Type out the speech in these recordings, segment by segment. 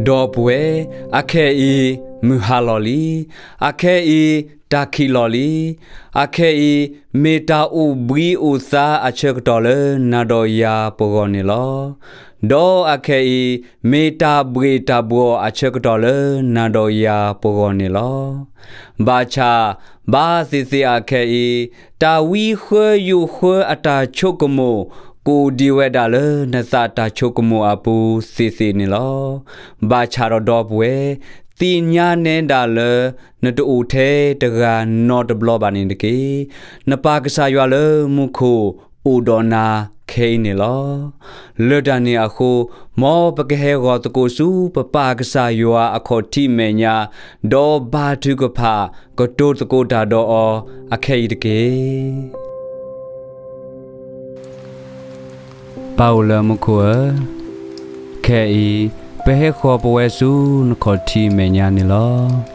ဒီပုၢ်ဝဲၢ်, အခဲအံၤမုၢ်ဟါလီၤလံ. အခဲအံၤတၢ်ခံးလီၤလံ. အခဲအံၤ မ့ၢ်တၢ်အိၣ်ဘှံးအိၣ်သါအဆၢကတီၢ်လၢနၤဒီးယၤပဂီၢ်န့ၣ်လီၤ. ဒီးအခဲအံၤ မ့ၢ်တၢ်ဘှ့ၣ်တၢ်ဘှီၣ်အဆၢကတီၢ်လၢနၤဒီးယၤပဂီၢ်န့ၣ်လီၤ. ဘၣ်ဆၣ်, ဘၣ်သ့ၣ်သ့ၣ်အခဲအံၤ, တၢ်ဝံဃၢယိးဃၢအတၢ်ဆိကမိၣ် ကအိၣ်ဒံးဝဲဒၣ်လၢနသးတၢ်ဆိကမိၣ်အပူၤသ့ၣ်သ့ၣ်န့ၣ်လီၤ. ဘၣ်ဆၣ်ဒီးဒီပုၢ်ဝဲၢ်, သ့ၣ်ညါနဲဒၣ်လၢ နတအိၣ်ထဲတဂၤနီတဘျီဘၣ်န့ၣ်တက့ၢ်. နပၢ်ကစၢ်ယွၤလၢမူခိၣ်အိၣ်ဒီးနၤခဲအံၤန့ၣ်လီၤ. လၢတၢ်န့ၣ်အဃိ, မ်ပကဟဲဂီၤသကိးဆူပပၢ်ကစၢ်ယွၤအခီၣ်ထံးမဲာ်ညါ, ဒီးဘါထုကဖၣ်ကတိၤသကိးတၢ်ဒီးအီၤအခဲအံၤတက့ၢ်. ပၢ်အိၣ်လၢမူခိၣ်ဧၢ, ခဲအံၤ ပဟဲဃီၤပဝဲဆူနခီၣ်ထံးမဲာ်ညါန့ၣ်လီၤ.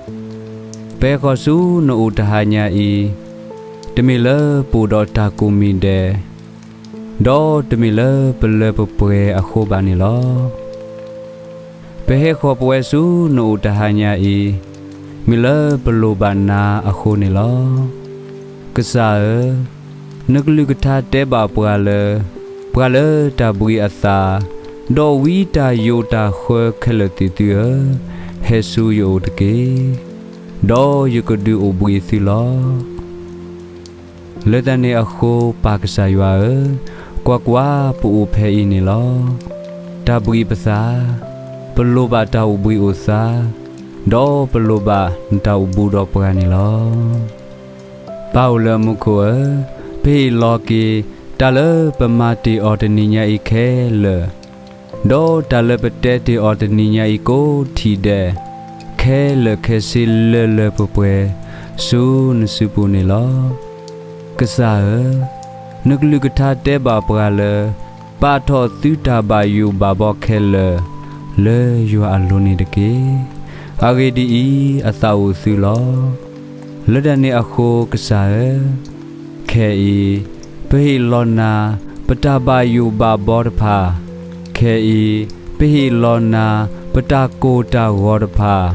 ပဟဲဃီၤဆူနအိၣ်တဟါညါအံၤ, တမ့ၢ်လၢပအိၣ်ဒီးတၢ်ကိးမံၤဒဲး, ဒီးတမ့ၢ်လၢပလၢပပှဲၤအဃိဘၣ်န့ၣ်လီၤ. ပဟဲဃီၤပဝဲဆူနအိၣ်တဟါညါအံၤ, မ့ၢ်လၢပလိၣ်ဘၣ်နၤအဃိန့ၣ်လီၤ. ကစၢ်ဧၢ, နကလုၢ်ကထါတဲဘၣ်ပှၤလၢ, ပှၤလၢတၢ်ဘှံးအသး, ဒီးဝံတၢ်ယိးတၢ်ဃၢခဲလၢာ်သ့ၣ်သုဧၢ, ဟဲဆူယအိၣ်တက့ၢ်. ဒီးယကဒုးအိၣ်ဘှံးသုလီၤ. လၢတၢ်န့ၣ်အဃိပၢ်ကစၢ်ယွၤဧၢ, ကွၢ်ကွၢ်ပအိၣ်ဖဲအံၤန့ၣ်လီၤ. တၢ်ဘှံးပသး, ပလိၣ်ဘၣ်တၢ်အိၣ်ဘှံးအိၣ်သါ, ဒီးပလိၣ်ဘၣ်နတၢ်အိၣ်ဘူးဒီးပှၤန့ၣ်လီၤ. ပၢ်အိၣ်လၢမူခိၣ်ဧၢ, ပဟ့ၣ်လီၤက့ၤ တၢ်လၢပမၤတ့ၢ်အီၤတနံၤညါအံၤခဲလၢာ်, ဒီးတၢ်လၢပတဲတ့ၢ်အီၤတနံၤညါအံၤကိးထံၣ်ဒဲး, ခဲလၢာ်ခဲဆ့လၢလၢပှဲၤပှဲၤ, ဆူနစုပူၤန့ၣ်လီၤ. ကစၢ်ဧၢ, နကလုၢ်ကထါတဲဘၣ်ပှၤလၢ, ပာ်ထီၣ်သုတၢ်ဘၣ်ယိၣ်ဘၣ်ဘီခဲလၢာ်, လၢယွၤအလိၤန့ၣ်တက့ၢ်. အဂ့ၢ်ဒ်အံၤ, အသးအိၣ်သုလီၤ. လၢတၢ်န့ၣ်အဃိကစၢ်ဧၢ, ခဲအံၤ, ပဟ့ၣ်လီၤနၤ, ပတၢ်ဘၣ်ယိၣ်ဘၣ်ဘီတဖၣ်, ခဲအံၤ, ပဟ့ၣ်လီၤနၤ, ပတၢ်ကိၢ်တၢ်ဂီၤတဖၣ်,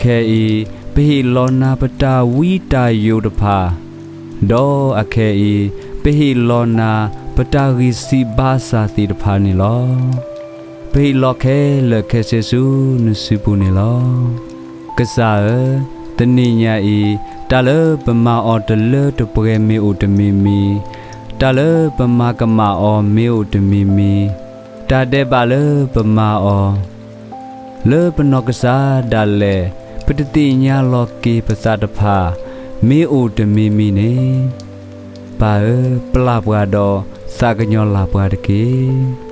ခဲအံၤ, ပဟ့ၣ်လီၤနၤပတၢ်ဝံတၢ်ယိးတဖၣ်, ဒီးအခဲအံၤ, ပဟ့ၣ်လီၤနၤ, ပတၢ်ဂံၢ်စၢ်ဘါစၢ်သ့ၣ်တဖၣ်န့ၣ်လီၤ. ပဟ့ၣ်လီၤခဲလၢာ်ခဲဆ့ဆူနစုပူၤန့ၣ်လီၤ. ကစၢ်ဧၢ, တနံၤညါအံၤ, တၢ်လၢပမၤအီၤတလၢတပှဲၤမ့ၢ်အိၣ်တမံၤမံၤ, တၢ်လၢပမၤကမၣ်အီၤမ့ၢ်အိၣ်တမံၤမံၤ, တၢ်ဒဲးဘးလၢပမၤအီၤ လၢပနီၢ်ကစၢ်ဒၣ်လဲာ် ပတသ့ၣ်ညါလီၤက့ၤပသးတဖၣ် မ့ၢ်အိၣ်တမံၤမံၤန့ၣ်, ပၢ်ဧၢ, ပျၢ်ပှၤဒီးသးကညီၤလၤပှၤတက့ၢ်.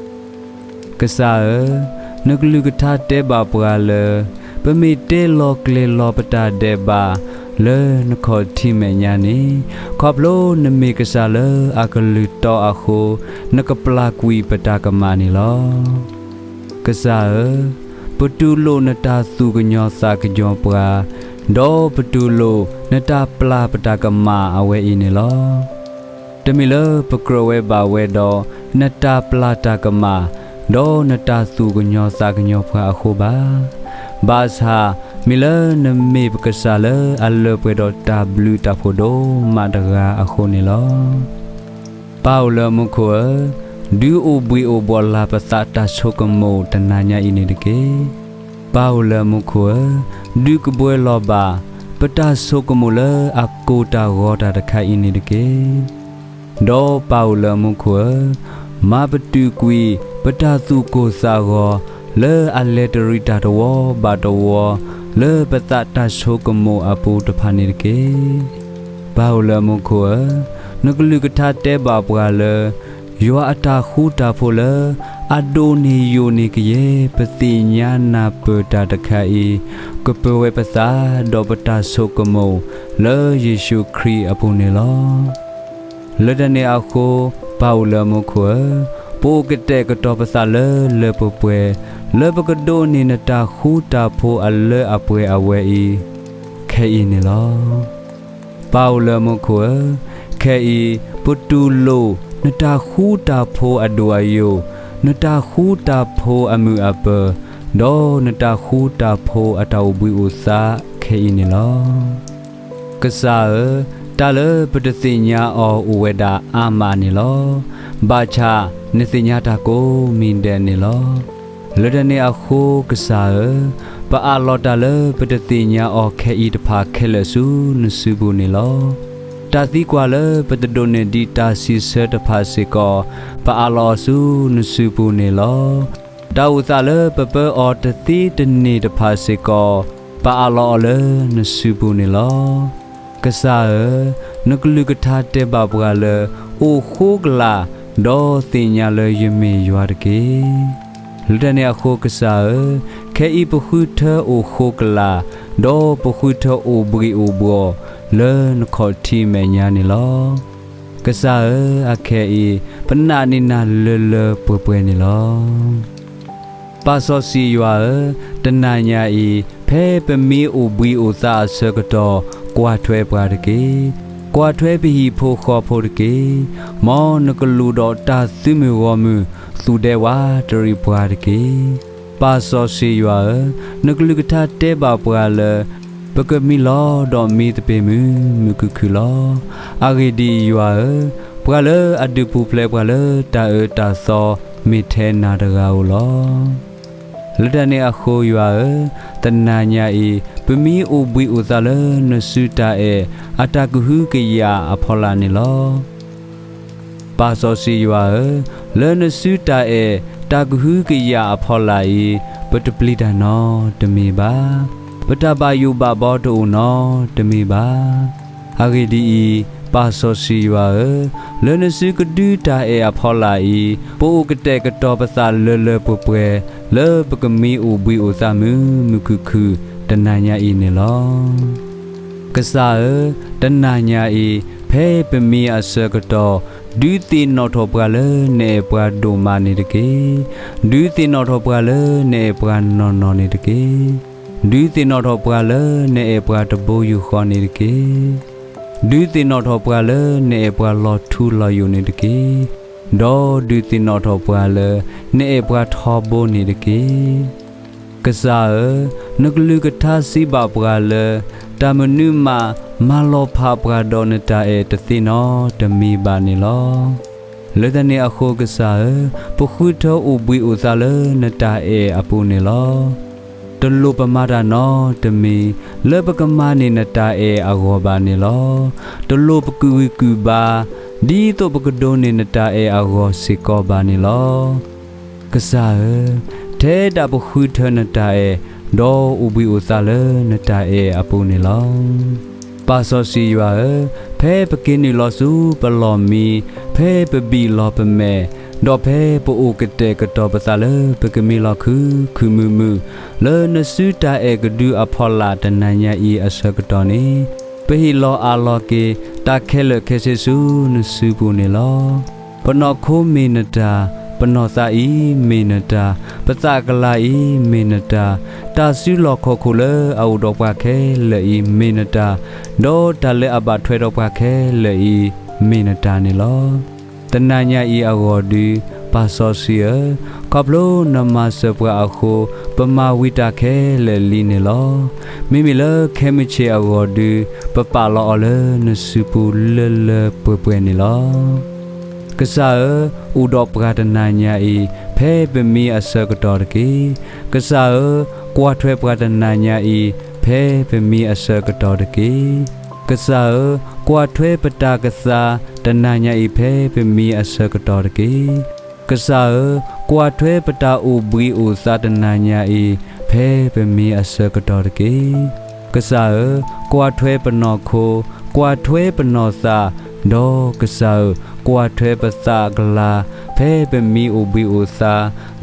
ကစၢ်ဧၢ, နကလုၢ်ကထါတဲဘၣ်ပှၤလၢ ပမ့ၢ်တဲလီၤကျဲၤလီၤပတၢ်ဒဲးဘး လၢနခီၣ်ထံးမဲာ်ညါန့ၣ်, ခီဖျိနမ့ၢ်ကစၢ်လၢအကလုၢ်တီအဃိ, နကပျၢ်ကွံာ်ပတၢ်ကမၣ်န့ၣ်လီၤ. ကစၢ်ဧၢ, ပတူၢ်လိာ်နတၢ်သူၣ်ကညီၤသးကညီၤပှၤ, ဒီးပတူၢ်လိာ်နတၢ်ပျၢ်ပတၢ်ကမၣ်အဝဲအံၤန့ၣ်လီၤ. တမ့ၢ်လၢပကြၢးဝဲဘၣ်ဝဲဒီးနတၢ်ပျၢ်တၢ်ကမၣ်, ဒီးနတၢ်သူၣ်ကညီၤသးကညီၤပှၤအဃိဘၣ်. ဘၣ်ဆၣ်, မ့ၢ်လၢနမ့ၢ်ပကစၢ်လၢအလၢပှဲၤဒီးတၢ်ဘျုးတၢ်ဖှိၣ်ဒိၣ်မးတဂၤအဃိန့ၣ်လီၤ. ပၢ်အိၣ်လၢမူခိၣ်ဧၢ, ဒုးအိၣ်ဘှံးအိၣ်ဘှီၣ်လၢ်ပသးတၢ်ဆိကမိၣ်တနၤညါအံၤန့ၣ်တက့ၢ်. ပၢ်အိၣ်လၢမူခိၣ်ဧၢ, ဒုးကဘှၢလီၤဘၣ် ပတၢ်ဆိကမိၣ်လၢအကိၢ်တၢ်ဂီၤတၢ်တခါအံၤန့ၣ်တက့ၢ်. ဒီးပၢ်အိၣ်လၢမူခိၣ်ဧၢ, မၤပတုာ်ကွံာ် ပတၢ်သူၣ်ကိၢ်သးဂီၤ လၢအလဲၤတရံးတၢ်တဝီဘၣ်တဝီ လၢပသးတၢ်ဆိကမိၣ်အပူၤတဖၣ်န့ၣ်တက့ၢ်. ပၢ်အိၣ်လၢမူခိၣ်ဧၢ, နကလုၢ်ကထါတဲဘၣ်ပှၤလၢ ယွၤအတၢ်ဃူတၢ်ဖိးလၢ အဒိၣ်န့ၢ်ယိာ်န့ၢ်ကယဲၢ် ပသ့ၣ်ညါနၢ်ပၢၢ်တၢ်တခါအံၤ, ကပၢၤဝဲပသးဒီးပတၢ်ဆိကမိၣ် လၢယ့ၣ်ၡူးခရံာ်အပူၤန့ၣ်လီၤ. လၢတၢ်န့ၣ်အဃိ, ပၢ်အိၣ်လၢမူခိၣ်ဧၢ, ပအိၣ်ကတဲာ်ကတီၤပသးလၢလၢပှဲၤပှဲၤ လၢပကဒိးန့ၢ်နတၢ်ဃူတၢ်ဖိးအလၢအပှဲၤအဝဲအံၤ ခဲအံၤန့ၣ်လီၤ. ပၢ်အိၣ်လၢမူခိၣ်ဧၢ, ခဲအံၤ ပတူၢ်လိာ် နတၢ်ဃူတၢ်ဖိးအဒိၣ်အယိာ်, နတၢ်ဃူတၢ်ဖိးအမုာ်အပၢၤ, ဒီးနတၢ်ဃူတၢ်ဖိးအတၢ်အိၣ်ဘှံးအိၣ်သါခဲအံၤန့ၣ်လီၤ. ကစၢ်ဧၢ, တၢ်လၢပတသ့ၣ်ညါအီၤအိၣ်ဝဲဒၣ်အါမးန့ၣ်လီၤ. ဘၣ်ဆၣ်နသ့ၣ်ညါတၢ်ကိးမံၤဒဲးန့ၣ်လီၤ. လၢတၢ်န့ၣ်အဃိကစၢ်ဧၢ, ပအးလီၤတၢ်လၢပတသ့ၣ်ညါအီၤခဲအံၤတဖၣ်ခဲလၢာ်ဆူနစုပူၤန့ၣ်လီၤ. တၢ်သံကွၢ်လၢပတဒိးန့ၢ်ဒံးတၢ်စံးဆၢတဖၣ်စ့ၢ်ကီး, ပအးလီၤအီၤဆူနစုပူၤန့ၣ်လီၤ. တၢ်အိၣ်သးလၢပပၢအီၤတသ့တန့ၢ်တဖၣ်စ့ၢ်ကီး, ပအးလီၤအီၤလၢနစုပူၤန့ၣ်လီၤ. ကစၢ်ဧၢ, နကလုၢ်ကထါတဲဘၣ်ပှၤလၢ အိၣ်ဃိကလာ်, ဒီးသ့ၣ်ညါလၢယမ့ၢ်ယွၤတက့ၢ်. လၢတၢ်န့ၣ်အဃိကစၢ်ဧၢ, ခဲအံၤပဃုထၢအိၣ်ဃိကလာ်, ဒီးပဃုထၢအိၣ်ဘှံးအိၣ်ဘှီၣ်လၢနခီၣ်ထံးမဲာ်ညါန့ၣ်လီၤ. ကစၢ်ဧၢ, အခဲအံၤ ပနာ်န့ၢ်နၤလၢလၢပှဲၤပှဲၤန့ၣ်လီၤ. ပၢ်စီဆှံယွၤဧၢ, တနၤညါအံၤ ဖဲပမံအိၣ်ဘှံးအိၣ်သါအဆၢကတီၢ်, ကွၢ်ထွဲပှၤတက့ၢ်. ကွၢ်ထွဲပဟံၣ်ဖိဃီဖိတက့ၢ်. မ်နကလူးဒီးတၢ်သုးမုၢ်ဂီၢ်မုၢ် သူၣ်ဒဲဝးတရံးပှၤတက့ၢ်. ပၢ်စီဆှံယွၤဧၢ, နကလုၢ်ကထါတဲဘၣ်ပှၤလၢ ပကမံလီၤဒီးမံသပ့ၤမုာ်မုာ်ခုၣ်ခုၣ်လီၤ. အဂ့ၢ်ဒ်အံၤ, ယွၤဧၢ, ပှၤလၢအဒုးပူၤဖျဲးပှၤလၢတၢ်အၢတၢ်သီ မ့ၢ်ထဲနၤတဂၤဧိၤလီၤ. လၢတၢ်န့ၣ်အဃိယွၤဧၢ, တနၤညါအံၤ ပမံအိၣ်ဘှံးအိၣ်သါလၢနစုတၢ်အဲၣ်အတၢ်ကဟုကယာ်အဖီလာ်န့ၣ်လီၤ. ပၢ်စီဆှံယွၤဧၢ, လၢနစုတၢ်အဲၣ်တၢ်ကဟုကယာ်အဖီလာ်အံၤ, ပတပျံၤတၢ်နီတမံၤဘၣ်. ပတၢ်ဘၣ်ယိၣ်ဘၣ်ဘီတအိၣ်နီတမံၤဘၣ်. အဂ့ၢ်ဒ်အံၤ, ပၢ်စီဆှံယွၤဧၢ, လၢနစုကဒုတၢ်အဲၣ်အဖီလာ်အံၤ, ပအိၣ်ကတဲာ်ကတီၤပသးလၢလၢပှဲၤပှဲၤ လၢပကမံအိၣ်ဘှံးအိၣ်သါမုာ်မုာ်ခုၣ်ခုၣ် တနၤညါအံၤန့ၣ်လီၤ. ကစၢ်ဧၢ, တနၤညါအံၤ ဖဲပမံအဆၢကတီၢ်, ဒုးသ့ၣ်နီၣ်ထီၣ်ပှၤလၢနအဲၣ်ပှၤဒိၣ်မးန့ၣ်တက့ၢ်. ဒုးသ့ၣ်နီၣ်ထီၣ်ပှၤလၢနအဲၣ်ပှၤနီၢ်နီၢ်န့ၣ်တက့ၢ်. ဒုးသ့ၣ်နီၣ်ထီၣ်ပှၤလၢနအဲၣ်ပှၤတဘိယူၢ်ဃီန့ၣ်တက့ၢ်. ဒုးသ့ၣ်နီၣ်ထီၣ်ပှၤလၢနအဲၣ်ပှၤလီၤထူလီၤယိာ်န့ၣ်တက့ၢ်. ဒီးဒုးသ့ၣ်နီၣ်ထီၣ်ပှၤလၢ နအဲၣ်ပှၤထီဘိန့ၣ်တက့ၢ်. ကစၢ်ဧၢ, နကလုၢ်ကထါစံးဘၣ်ပှၤလၢ တၢ်မနုၤမး မၤလီၤဖးပှၤဒီးနတၢ်အဲၣ်တသ့နီတမံၤဘၣ်န့ၣ်လီၤ. လၢတၢ်န့ၣ်အဃိကစၢ်ဧၢ, ပဃုထၢအိၣ်ဘှံးအိၣ်သါလၢနတၢ်အဲၣ်အပူၤန့ၣ်လီၤ. တလိၣ်ပမၤတၢ်နီတမံၤ လၢပကမၤန့ၢ်နတၢ်အဲၣ်အဂီၢ်ဘၣ်န့ၣ်လီၤ. တလိၣ်ပကုၢ်ဂံၢ်ကုၢ်ဘါ ဒ်သိးပကဒိးန့ၢ်နတၢ်အဲၣ်အဂီၢ်စ့ၢ်ကီးဘၣ်န့ၣ်လီၤ. ကစၢ်ဧၢ, ထဲဒၣ်ပဃုထၢနတၢ်အဲၣ်, ဒီးအိၣ်ဘှံးအိၣ်သါလၢနတၢ်အဲၣ်အပူၤန့ၣ်လီၤ. ပၢ်စီဆှံယွၤဧၢ, ဖဲပက့ၤနုာ်လီၤဆူပလီၢ်မံ, ဖဲပဘံၣ်လီၤပမဲာ်, ဒီးဖဲပအိၣ်ကတဲာ်ကတီၤပသးလၢပကမံလီၤခုၣ်ခုၣ်မုာ်မုာ် လၢနစုတၢ်အဲၣ်ကဒုအဖီလာ်တနၤညါအံၤအဆၢကတီၢ်န့ၣ်, ပဟ့ၣ်လီၤအးလီၤက့ၤ တၢ်ခဲလၢာ်ခဲဆ့ဆူနစုပူၤန့ၣ်လီၤ. ပနီၢ်ခိမ့ၢ်နတၢ်, ပနီၢ်သးအံၤမ့ၢ်နတၢ်, ပသးကလၤအံၤမ့ၢ်နတၢ်, တၢ်စုလီၢ်ခီၣ်ခိၣ်လၢအအိၣ်ဒီးပှၤခဲလၢာ်အံၤမ့ၢ်နတၢ်, ဒီးတၢ်လၢအဘၣ်ထွဲဒီးပှၤခဲလၢာ်အံၤမ့ၢ်နတၢ်န့ၣ်လီၤ. တနၤညါအံၤအဂီၢ်ဒုး, ပၢ်စီဆှံဧၢ, ခီဖျိနမၤစၢၤပှၤအဃိ, ပမၤဝံၤတၢ်ခဲလၢာ်လံန့ၣ်လီၤ. မ့မ့ၢ်လၢခဲမုၢ်ဆ့ၣ်အဂီၢ်ဒုး, ပပာ်လီၤအီၤလၢနစုပူၤလၢလၢပှဲၤပှဲၤန့ၣ်လီၤ. ကစၢ်ဧၢ, အိၣ်ဒီးပှၤတနၤညါအံၤ, ဖဲပမံအဆၢကတီၢ်တက့ၢ်. ကစၢ်ဧၢ, ကွၢ်ထွဲပှၤတနၤညါအံၤ, ဖဲပမံအဆၢကတီၢ်တက့ၢ်. ကစၢ်ဧၢ, ကွၢ်ထွဲပတၢ်ကသါတနၤညါအံၤ ဖဲပမံအဆၢကတီၢ်တက့ၢ်. ကစၢ်ဧၢ, ကွၢ်ထွဲပတၢ်အိၣ်ဘှံးအိၣ်သါတနၤညါအံၤ ဖဲပမံအဆၢကတီၢ်တက့ၢ်. ကစၢ်ဧၢ, ကွၢ်ထွဲပနီၢ်ခိ, ကွၢ်ထွဲပနီၢ်သး, ဒီးကစၢ်ဧၢ, ကွၢ်ထွဲပသးကလၤ, ဖဲပမံအိၣ်ဘှံးအိၣ်သါ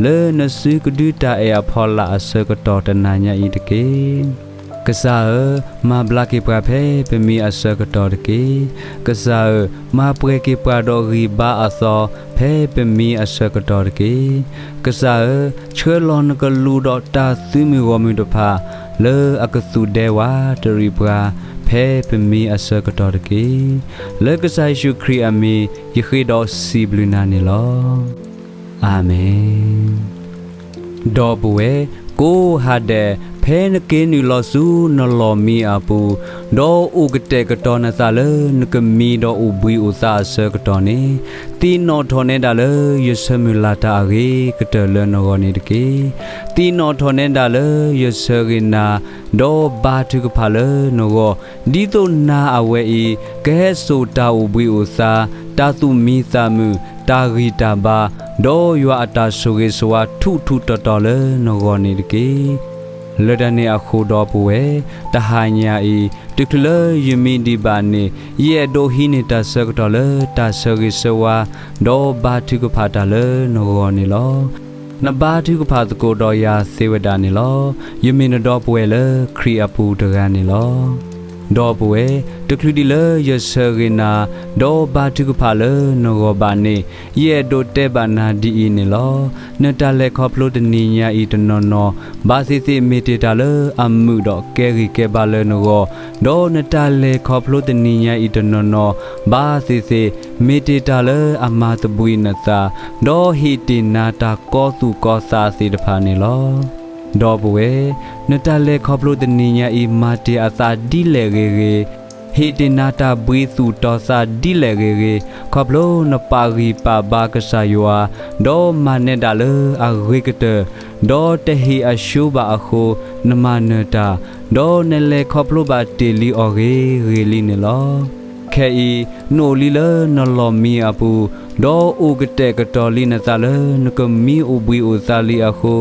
လၢနစုကဒုတၢ်အဲၣ်အဖီလာ်အဆၢကတီၢ်တနၤညါအံၤတက့ၢ်. ကစၢ်ဧၢ, မၤဘျါက့ၤပှၤဖဲပမံအဆၢကတီၢ်တက့ၢ်. ကစၢ်ဧၢ, မၤပှဲၤက့ၤပှၤဒီးဂံၢ်ဘါအသီ ဖဲပမံအဆၢကတီၢ်တက့ၢ်. ကစၢ်ဧၢ, ဆှၢလီၤနကလူးဒီးတၢ်သုးမုၢ်ဂီၢ်မုၢ်တဖၣ် လၢအကသူၣ်ဒဲဝးတရံးပှၤ ဖဲပမံအဆၢကတီၢ်တက့ၢ်. လၢကစၢ်ယ့ၣ်ၡူးခရံာ်အမံၤ ယဃ့ဒီးစံးဘျုးနၤန့ၣ်လီၤ. အၤမ့ၣ်. ဒီပုၢ်ဝဲၢ်, ကိးဟါဒဲး ဖဲနက့ၤနုာ်လီၤဆူနလီၢ်မံအပူၤ, ဒီးအိၣ်ကတဲာ်ကတီၤနသးလၢနကမံဒီးအိၣ်ဘှံးအိၣ်သါအဆၢကတီၢ်န့ၣ်, သ့ၣ်နီၣ်ထီၣ်နဲဒၣ်လၢယဆၢမုၢ်လၢ်တၢ်အဂ့ၤကတၢၢ်လၢနဂီၢ်န့ၣ်တက့ၢ်. သ့ၣ်နီၣ်ထီၣ်နဲဒၣ်လၢယဆၢဂ့ၤနၤ, ဒီးဘါထုကဖၣ်လၢနဂီၢ်, ဒ်သိးနၤအဝဲအံၤ ကဟဲစိာ်တၢ်အိၣ်ဘှံးအိၣ်သါ, တၢ်သူၣ်မံသးမုာ်, တၢ်ဂံၢ်တၢ်ဘါ, ဒီးယွၤအတၢ်ဆိၣ်ဂ့ၤဆိၣ်ဝါထူးထူးတီၤတီၤလၢနဂီၢ်န့ၣ်တက့ၢ်. လၢတၢ်န့ၣ်အဃိဒီပုၢ်ဝဲၢ်, တဟါညါအံၤ တချုးလၢယမံဒံးဘၣ်န့ၣ်, ယအဲၣ်ဒိးဟံးန့ၢ်တၢ်ဆၢကတီၢ်လၢတၢ်ဆၢဂ့ၤဆၢဝါ, ဒီးဘါထုကဖၣ်တၢ်လၢနဂီၢ်န့ၣ်လီၤ. နဘါထုကဖၣ်သကိးဒီးယၤသ့ဝဲဒၣ်န့ၣ်လီၤ. ယမ့ၢ်နဒီပုၢ်ဝဲၢ်လၢခရံာ်အပူၤတဂၤန့ၣ်လီၤ. ဒီပုၢ်ဝဲၢ်, တချုးဒံးလၢယဆၢဂ့ၤနၤ, ဒီးဘါထုကဖၣ်လၢနဂီၢ်ဘၣ်န့ၣ်, ယအဲၣ်ဒိးတဲဘၣ်နၤဒ်အံၤန့ၣ်လီၤ. နတၢ်လဲၤခီဖျိတနံၤညါအံၤတနီၤနီၤ, ဘၣ်သ့ၣ်သ့ၣ်မ့ၢ်တ့ၢ်တၢ်လၢအမုာ်ဒီးကဲဂံၢ်ကဲဘါလၢနဂီၢ်, ဒီးနတၢ်လဲၤခီဖျိတနံၤညါအံၤတနီၤနီၤ, ဘၣ်သ့ၣ်သ့ၣ် မ့ၢ်တ့ၢ်တၢ်လၢအမၤသဘှံးနသး, ဒီးဟ့ၣ်တ့ၢ်နၤတၢ်ကီသူၣ်ကီသးသ့ၣ်တဖၣ်န့ၣ်လီၤ. ဒီပုၢ်ဝဲၢ်, နတၢ်လဲၤခီဖျိတနံၤညါအံၤ မၤတ့ၢ်အသးဒ်လဲၣ်ဂ့ၤဂ့ၤ, ဟ့ၣ်တ့ၢ်နၤတၢ်ဘှံးသူၣ်တီၤသးဒ်လဲၣ်ဂ့ၤဂ့ၤ, ခီဖျိနပာ်ဂံၢ်ပာ်ဘါကစၢ်ယွၤ, ဒီးမၤနဲဒၣ်လၢအဂ့ၤကတၢၢ်, ဒီးတဟ့ၣ်အဆှိဘၣ်အဃိ, နမၤနၢၤတၢ်, ဒီးနလဲၤခီဖျိဘၣ်တ့ၢ်လံအီၤဂ့ၤဂ့ၤလံန့ၣ်လီၤ. ခဲအံၤ, နအိၣ်လံလၢနလီၢ်မံအပူၤ, ဒီးအိၣ်ကတဲာ်ကတီၤလံနသးလၢနကမံအိၣ်ဘှံးအိၣ်သါလံအဃိ,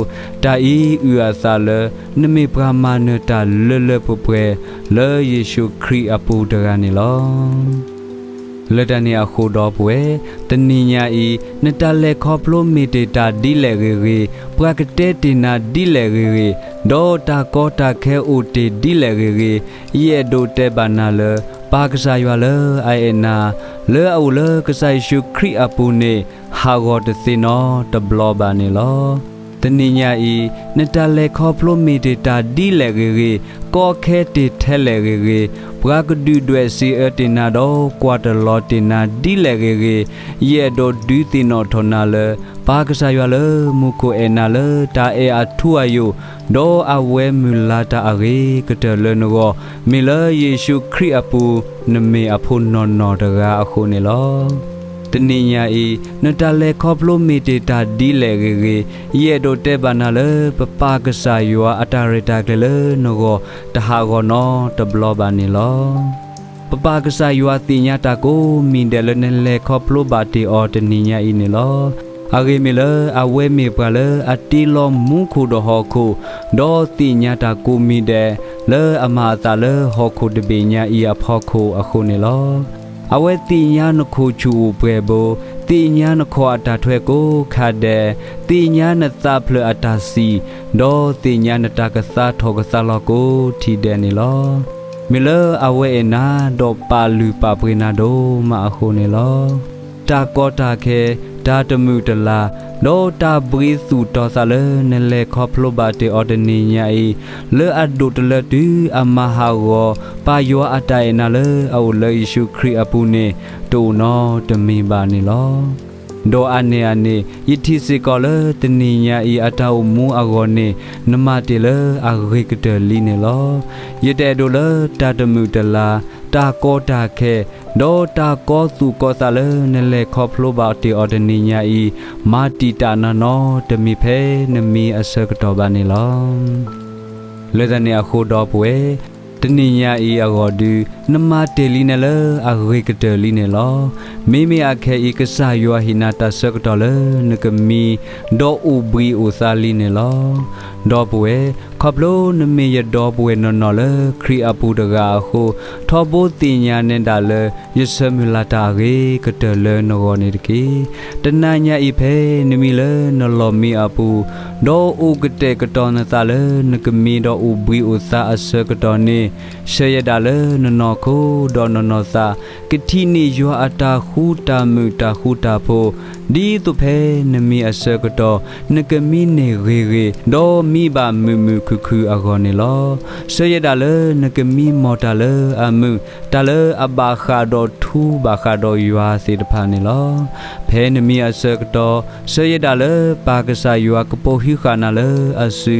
တၢ်အံၤအုၣ်အသးလၢ နမ့ၢ်ပှၤမၤနၢၤတၢ်လၢလၢပှဲၤပှဲၤ လၢယ့ၣ်ၡူးခရံာ်အပူၤတဂၤန့ၣ်လီၤ. လၢတၢ်န့ၣ်အဃိဒီပုၢ်ဝဲၢ်, တနံၤညါအံၤ နတၢ်လဲၤခီဖျိမ့ၢ်တ့ၢ်တၢ်ဒ်လဲၣ်ဂ့ၤဂ့ၤ, ပှၤကတဲတ့ၢ်နၤဒ်လဲၣ်ဂ့ၤဂ့ၤ, ဒီးတၢ်ကီတၢ်ခဲအိၣ်တ့ၢ်ဒ်လဲၣ်ဂ့ၤဂ့ၤ, ယအဲၣ်ဒိးတဲဘၣ်နၤလၢ ပၢ်ကစၢ်ယွၤလၢအအဲၣ်နၤ, လၢအအိၣ်လၢကစၢ်ယ့ၣ်ၡူးခရံာ်အပူၤန့ၣ် ဟးဂီၤတသ့နီတဘျီဘၣ်န့ၣ်လီၤ. တနံၤညါအံၤ နတၢ်လဲၤခီဖျိမ့ၢ်တ့ၢ်တၢ်ဒ်လဲၣ်ဂ့ၤဂ့ၤ, ကီခဲတ့ၢ်ထဲလဲၣ်ဂ့ၤဂ့ၤ, ပှၤကဒုၣ်ဒွဲၣ်စံးအၢတ့ၢ်နၤဒီးကွၢ်တလီၤတ့ၢ်နၤဒ်လဲၣ်ဂ့ၤဂ့ၤ, ယအဲၣ်ဒိးဒုးသ့ၣ်နီၣ်ထီၣ်နၤလၢ ပၢ်ကစၢ်ယွၤလၢမူခိၣ်အဲၣ်နၤလၢတၢ်အဲၣ်အထူအယိာ်, ဒီးအဝဲမုၢ်လၢ်တၢ်အဂ့ၤကတၢၢ်လၢနဂီၢ်, မ့ၢ်လၢယ့ၣ်ၡူးခရံာ်အပူၤ နမ့ၢ်အဖိနီၢ်နီၢ်တဂၤအဃိန့ၣ်လီၤ. တနံၤညါအံၤ နတၢ်လဲၤခီဖျိမ့ၢ်တ့ၢ်တၢ်ဒ်လဲၣ်ဂ့ၤဂ့ၤ, ယအဲၣ်ဒိးတဲဘၣ်နၤလၢ ပပၢ်ကစၢ်ယွၤအတၢ်ရဲၣ်တၢ်ကျဲၤလၢနဂီၢ် တဟးဂီၤနီတဘျီဘၣ်န့ၣ်လီၤ. ပပၢ်ကစၢ်ယွၤသ့ၣ်ညါတၢ်ကိးမံၤဒဲးလၢနလဲၤခီဖျိဘၣ်တ့ၢ်အီၤတနံၤညါအံၤန့ၣ်လီၤ. အဂ့ၢ်မ့ၢ်လၢအဝဲမ့ၢ်ပှၤလၢအတ့လီၤမူခိၣ်ဒီးဟီၣ်ခိၣ်, ဒီးသ့ၣ်ညါတၢ်ကိးမံၤဒဲး လၢအမၤအသးလၢဟီၣ်ခိၣ်တဘ့ၣ်ညါအံၤအဖီခိၣ်အဃိန့ၣ်လီၤ. အဝဲသ့ၣ်ညါနခိၣ်ဆူၣ်အိၣ်ပှဲၤဘိ, သ့ၣ်ညါနခီၣ်အတၢ်ထွဲကိးခါဒဲး, သ့ၣ်ညါနသးဖျၢၣ်အတၢ်စံၣ်, ဒီးသ့ၣ်ညါနတၢ်ကသါထီၣ်ကသါလီၤကိးထံၣ်ဒဲးန့ၣ်လီၤ. မ့ၢ်လၢအဝဲအဲၣ်နၤ ဒီးပာ်လုၢ်ပာ်ပှ့ၤနၤဒိၣ်မးအဃိန့ၣ်လီၤ. တၢ်ကီတၢ်ခဲ, တၢ်တမုာ်တလၤ, ဒီးတၢ်ဘှံးသူၣ်တီၤသးလၢနလဲၤခီဖျိဘၣ်တ့ၢ်အီၤတနံၤညါအံၤ, လၢအဒိၣ်တလၢတုၤအမၤဟးဂီၤ ပၢ်ယွၤအတၢ်အဲၣ်နၤလၢအအိၣ်လၢယ့ၣ်ၡူးခရံာ်အပူၤန့ၣ် တအိၣ်နီတမံၤဘၣ်န့ၣ်လီၤ. ဒီးအါန့ၢ်အန့ၣ် ယထံၣ်စ့ၢ်ကီးလၢတနံၤညါအံၤအတၢ်အိၣ်မူအဂီၢ်န့ၣ် နမၤတ့ၢ်လၢအဂ့ၤကတၢၢ်လံန့ၣ်လီၤ. ယတအဲၣ်ဒိးလၢတၢ်တမုာ်တလၤ, တၢ်ကီတၢ်ခဲ, ဒီးတၢ်ကီသူၣ်ကီသးလၢနလဲၤခီဖျိဘၣ်တ့ၢ်အီၤတနံၤညါအံၤ မၤတံာ်တာ်နၤနီတမံၤဖဲနမံအဆၢကတီၢ်ဘၣ်န့ၣ်လီၤ. လၢတၢ်န့ၣ်အဃိဒီပုၢ်ဝဲၢ်, တနံၤညါအံၤအဂီၢ်ဒုး နမၤတ့ၢ်လံနၤလၢအဂ့ၤကတၢၢ်လံန့ၣ်လီၤ. မ့မ့ၢ်အခဲအံၤ ကစၢ်ယွၤဟ့ၣ်နၤတၢ်ဆၢကတီၢ်လၢနကမံ ဒီးအိၣ်ဘှံးအိၣ်သါလံန့ၣ်လီၤ. ဒီပုၢ်ဝဲၢ်, ခီဖျိနမ့ၢ်ယဒီပုၢ်ဝဲၢ်နီၢ်နီၢ်လၢခရံာ်အပူၤတဂၤအဃိ, ထီဘိသ့ၣ်ညါနဲဒၣ်လၢ ယဆၢမုၢ်လၢ်တၢ်အဂ့ၤကတၢၢ်လၢနဂီၢ်န့ၣ်တက့ၢ်. တနၤညါအံၤဖဲနမံလၢနလီၢ်မံအပူၤ, ဒီးအိၣ်ကတဲာ်ကတီၤနသးလၢနကမံဒီးအိၣ်ဘှံးအိၣ်သါအဆၢကတီၢ်န့ၣ်, ဆၢယဲဒၣ်လၢနနီၢ်ခိဒီးနနီၢ်သး ကထံၣ်န့ၢ်ယွၤအတၢ်ဃူတၢ်မုာ်တၢ်ဃူတၢ်ဖိး, ဒ်သိးဖဲနမံအဆၢကတီၢ် နကမံန့ၢ်ဂ့ၤဂ့ၤ, ဒီးမံဘၣ်မုာ်မုာ်ခုၣ်ခုၣ်အဂီၢ်န့ၣ်လီၤ. ဆၢယဲဒၣ်လၢနကမံမီၢ်တၢ်လၢအမုာ်, တၢ်လၢအဘၣ်ဃးဒီးထူဘၣ်ဃးဒီးယွၤသ့ၣ်တဖၣ်န့ၣ်လီၤ. ဖဲနမံအဆၢကတီၢ် ဆၢယဲဒၣ်လၢပၢ်ကစၢ်ယွၤကပိာ်ဟုဃာ်နၤလၢအစု,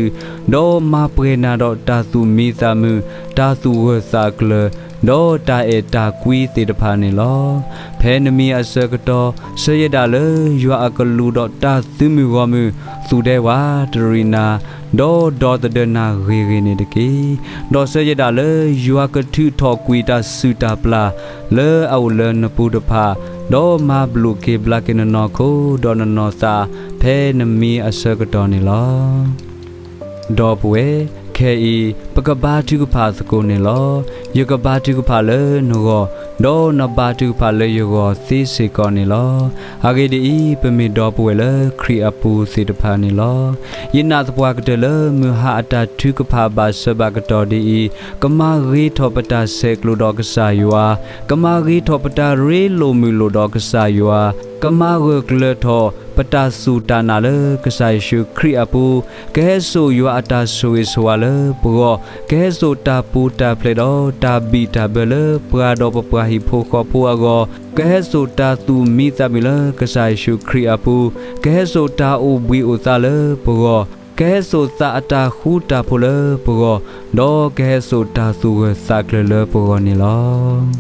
ဒီးမၤပှဲၤနၤဒီးတၢ်သူၣ်မံသးမုာ်, တၢ်သူၣ်ဂၢၢ်သးကျၢၤ, ဒီးတၢ်အဲၣ်တၢ်ကွံသ့ၣ်တဖၣ်န့ၣ်လီၤ. ဖဲနမံအဆၢကတီၢ် ဆၢယဲဒၣ်လၢယွၤအကလူးဒီးတၢ်သုးမုၢ်ဂီၢ်မုၢ် သူၣ်ဒဲဝးတရံးနၤ, ဒီးဒီသဒၢနၤဂ့ၤဂ့ၤန့ၣ်တက့ၢ်. ဒီးဆၢယဲဒၣ်လၢယွၤကထုးထီၣ်ကွံာ်တၢ်စုၣ်တၢ်ပျၢ် လၢအအိၣ်လၢနပူၤတဖၣ်, ဒီးမၤဘျုးက့ၤဘျါက့ၤနနီၢ်ခိဒီးနနီၢ်သး ဖဲနမံအဆၢကတီၢ်န့ၣ်လီၤ. ဒီပုၢ်ဝဲၢ်, ခဲအံၤ ပကဘါထုကဖၣ်သကိးန့ၣ်လီၤ. ယကဘါထုကဖၣ်လၢနဂီၢ်, ဒီးနဘါထုကဖၣ်လၢယဂီၢ်သ့စ့ၢ်ကီးန့ၣ်လီၤ. အဂ့ၢ်ဒ်အံၤ, ပမ့ၢ်ဒီပုၢ်ဝဲၢ်လၢခရံာ်အပူၤသ့ၣ်တဖၣ်န့ၣ်လီၤ. ယနာ်သပှၢ်ကတၢၢ်လၢမုၢ်ဟါအတၢ်ထုကဖၣ်ဘၣ်ဆၢဘၣ်ကတီၢ်ဒ်အံၤ, ကမၤဂ့ၤထီၣ်ပတၢ်ဆဲးကျိးဒီးကစၢ်ယွၤ, ကမၤဂ့ၤထီၣ်ပတၢ်ရ့လိာ်မုာ်လိာ်ဒီးကစၢ်ယွၤ, ကမၤဂၢၢ်ကျၢၤထီၣ် ပတၢ်စူၢ်တၢ်နာ်လၢကစၢ်ယ့ၣ်ၡူးခရံာ်အပူၤ, ကဟဲစိာ်ယွၤအတၢ်ဆိၣ်ဂ့ၤဆိၣ်ဝါလၢပဂီၢ်, ကဟဲစိာ်တၢ်ပူၤတၢ်ဖျဲးဒီးတၢ်ဘံၣ်တၢ်ဘၢလၢပှၤဒီးပပှၤဟံၣ်ဖိဃီဖိအဂီၢ်, ကဟဲစိာ်တၢ်သူၣ်မံသးမုာ်လၢကစၢ်ယ့ၣ်ၡူးခရံာ်အပူၤ, ကဟဲစိာ်တၢ်အိၣ်ဘှံးအိၣ်သါလၢပဂီၢ်, ကဟဲစိာ်သးအတၢ်ဃူတၢ်ဖိးလၢပဂီၢ်, ဒီးကဟဲစိာ်တၢ်သူၣ်ဂၢၢ်သးကျၢၤလၢပဂီၢ်န့ၣ်လီၤ.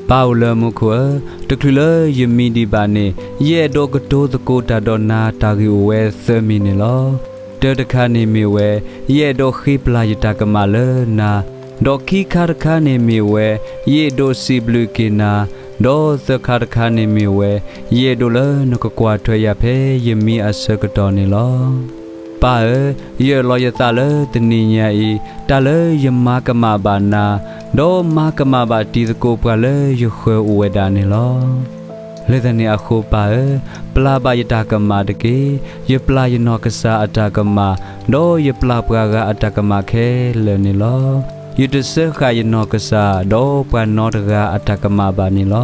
ပၢ်အိၣ်လၢမူခိၣ်ဧၢ, တချုးလၢယမံဒံးဘၣ်န့ၣ်, ယအဲၣ်ဒိးကတိၤသကိးတၢ်ဒီးနၤတၢ်ဂ့ၢ်အိၣ်ဝဲသၢမံၤန့ၣ်လီၤ. တၢတခါန့ၣ်မ့ၢ်ဝဲ, ယအဲၣ်ဒိးဃ့ပျၢ်ယတၢ်ကမၣ်လၢနၤ, ဒီးခံခါတခါန့ၣ်မ့ၢ်ဝဲ, ယအဲၣ်ဒိးစံးဘျုးက့ၤနၤ, ဒီးသၢခါတခါန့ၣ်မ့ၢ်ဝဲ, ယအဲၣ်ဒိးလၢနကကွၢ်ထွဲယၤဖဲယမံအဆၢကတီၢ်န့ၣ်လီၤ. ပၢ်ဧၢ, ယအၢၣ်လီၤယသးလၢတနံၤညါအံၤ, တၢ်လၢယမၤကမၣ်ဘၣ်နၤ, ဒီးမၤကမၣ်ဘၣ်တံၤသကိးပှၤလၢယဃၢၤအိၣ်ဝဲဒၣ်န့ၣ်လီၤ. လၢတၢ်န့ၣ်အဃိပၢ်ဧၢ, ပျၢ်ဘၣ်ယတၢ်ကမၣ်တက့ၢ်. ယပျၢ်ယနီၢ်ကစၢ်အတၢ်ကမၣ်, ဒီးယပျၢ်ပှၤဂၤအတၢ်ကမၣ်ခဲလၢာ်န့ၣ်လီၤ. ယတစၢဃာ်ယနီၢ်ကစၢ်, ဒီးပှၤနီတဂၤအတၢ်ကမၣ်ဘၣ်န့ၣ်လီၤ.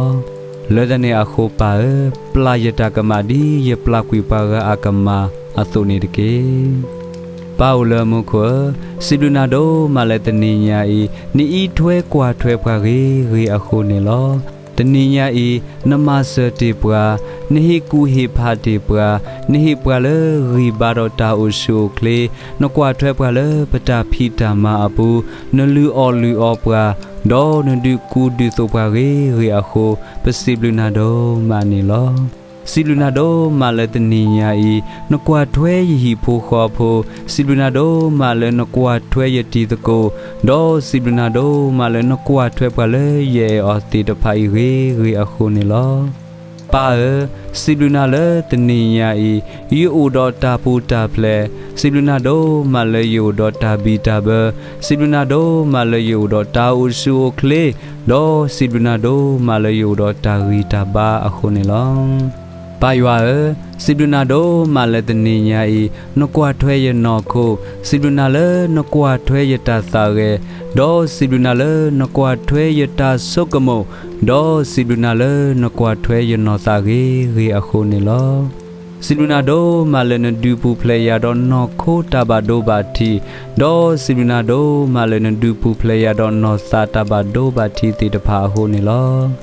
လၢတၢ်န့ၣ်အဃိပၢ်ဧၢ, ပျၢ်ယတၢ်ကမၣ်ဒ်ယပျၢ်ကွံာ်ပှၤဂၤအကမၣ်အသိးန့ၣ်တက့ၢ်. ပၢ်အိၣ်လၢမူခိၣ်ဧၢ, စံးဘျုးနၤဒိၣ်မးလၢတနံၤညါအံၤ, နအံးထွဲကွၢ်ထွဲပှၤဂ့ၤဂ့ၤအဃိန့ၣ်လီၤ. တနံၤညါအံၤ, နမၤစၢၤတ့ၢ်ပှၤ, နဟ့ၣ်ကူၣ်ဟ့ၣ်ဖးတ့ၢ်ပှၤ, နဟ့ၣ်ပှၤလၢဂံၢ်ဘါဒီးတၢ်အိၣ်ဆူၣ်အိၣ်ချ့, နကွၢ်ထွဲပှၤလၢပတၢ်ဖံးတၢ်မၤအပူၤ, နလုၢ်အီၣ်လုၢ်အီပှၤ, ဒီးနဒုးကူဒုးသိးပှၤဂ့ၤဂ့ၤအဃိ, ပစံးဘျုးနၤဒိၣ်မးန့ၣ်လီၤ. စံးဘျုးနၤဒိၣ်မးလၢတနံၤညါအံၤ, နကွၢ်ထွဲယဟံၣ်ဖိဃီဖိ, စံးဘျုးနၤဒိၣ်မးလၢနကွၢ်ထွဲယတံၤသကိး, ဒီးစံးဘျုးနၤဒိၣ်မးလၢနကွၢ်ထွဲပှၤလၢယအဲၣ်အီၤသ့ၣ်တဖၣ်အံၤဂ့ၤဂ့ၤအဃိန့ၣ်လီၤ. ပၢ်ဧၢ, စံးဘျုးနၤလၢတနံၤညါအံၤ, ယအိၣ်ဒီးတၢ်ပူၤတၢ်ဖျဲး, စံးဘျုးနၤဒိၣ်မးလၢယအိၣ်ဒီးတၢ်ဘံၣ်တၢ်ဘၢ, စံးဘျုးနၤဒိၣ်မးလၢယအိၣ်ဒီးတၢ်အိၣ်ဆူၣ်အိၣ်ချ့, ဒီးစံးဘျုးနၤဒိၣ်မးလၢယအိၣ်ဒီးတၢ်ဂံၢ်တၢ်ဘါအဃိန့ၣ်လီၤ. ပၢ်ယွၤဧၢ, စံးဘျုးနၤဒိၣ်မးလၢတနံၤညါအံၤ, နကွၢ်ထွဲယနီၢ်ခိ, စံးဘျုးနၤလၢနကွၢ်ထွဲယတၢ်သးဂဲၤ, ဒီးစံးဘျုးနၤလၢနကွၢ်ထွဲယတၢ်ဆိကမိၣ်, ဒီးစံးဘျုးနၤလၢနကွၢ်ထွဲယနီၢ်သးဂ့ၤဂ့ၤအဃိန့ၣ်လီၤ. စံးဘျုးနၤဒိၣ်မးလၢနဒုးပူၤဖျဲးယၤဒီးနီၢ်ခိတၢ်ဘၣ်ဒိဘၣ်ထံး, ဒီးစံးဘျုးနၤဒိၣ်မးလၢနဒုးပူၤဖျဲးယၤဒီးနီၢ်သးတၢ်ဘၣ်ဒိဘၣ်ထံးသ့ၣ်တဖၣ်အဃိန့ၣ်လီ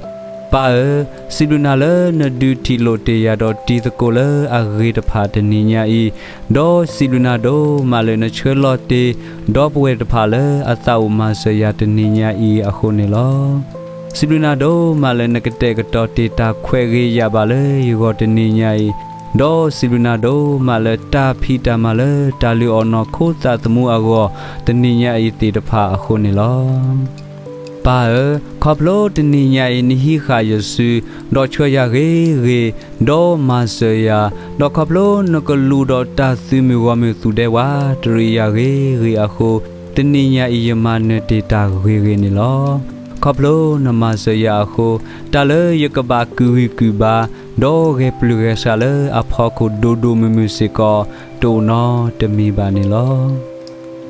ၤ. ပၢ်ဧၢ, စံးဘျုးနၤလၢနဒုးထံၣ်လိာ်တ့ၢ်ယၤဒီးတံၤသကိးလၢအဂ့ၤတဖၣ်တနံၤညါအံၤ, ဒီးစံးဘျုးနၤဒိၣ်မးလၢနဆှၢလီၤတ့ၢ် ဒီပုၢ်ဝဲၢ်တဖၣ်လၢအသးအိၣ်မၤစၢၤယၤတနံၤညါအံၤအဃိန့ၣ်လီၤ. စံးဘျုးနၤဒိၣ်မးလၢနကတဲာ်ကတီၤတ့ၢ်တၢ်ခွဲးဂ့ၤယာ်ဘၣ်လၢယဂီၢ်တနံၤညါအံၤ, ဒီးစံးဘျုးနၤဒိၣ်မးလၢတၢ်ဖံးတၢ်မၤလၢတၢ်လုၢ်အီၣ်နီၢ်ခိသးသမူအဂီၢ် တနံၤညါအံၤသ့ၣ်တဖၣ်အဃိန့ၣ်လီၤ. ပၢ်ဧၢ, ခီဖျိတနံၤညါအံၤနဟံးဃာ်ယစု, ဒီးဆှၢယၤဂ့ၤဂ့ၤ, ဒီးမၤစၢၤယၤ, ဒီးခီဖျိနကလူးဒီးတၢ်သုးမုၢ်ဂီၢ်မုၢ်သူၣ်ဒဲဝးတရံးယၤဂ့ၤဂ့ၤအဃိ, တနံၤညါအံၤယမၤနၢၤတ့ၢ်တၢ်ဂ့ၤဂ့ၤန့ၣ်လီၤ. ခီဖျိနမၤစၢၤယၤအဃိ, တၢ်လၢယကဘၣ်ကုၢ်ဂံၢ်ကုၢ်ဘါ, ဒီးဂဲၤပျုၢ်ဂဲၤဆှးလၢအဖီခိၣ်ဒိၣ်ဒိၣ်မုၢ်မုၢ်စ့ၢ်ကီး, တအိၣ်နီတမံၤဘၣ်န့ၣ်လီၤ.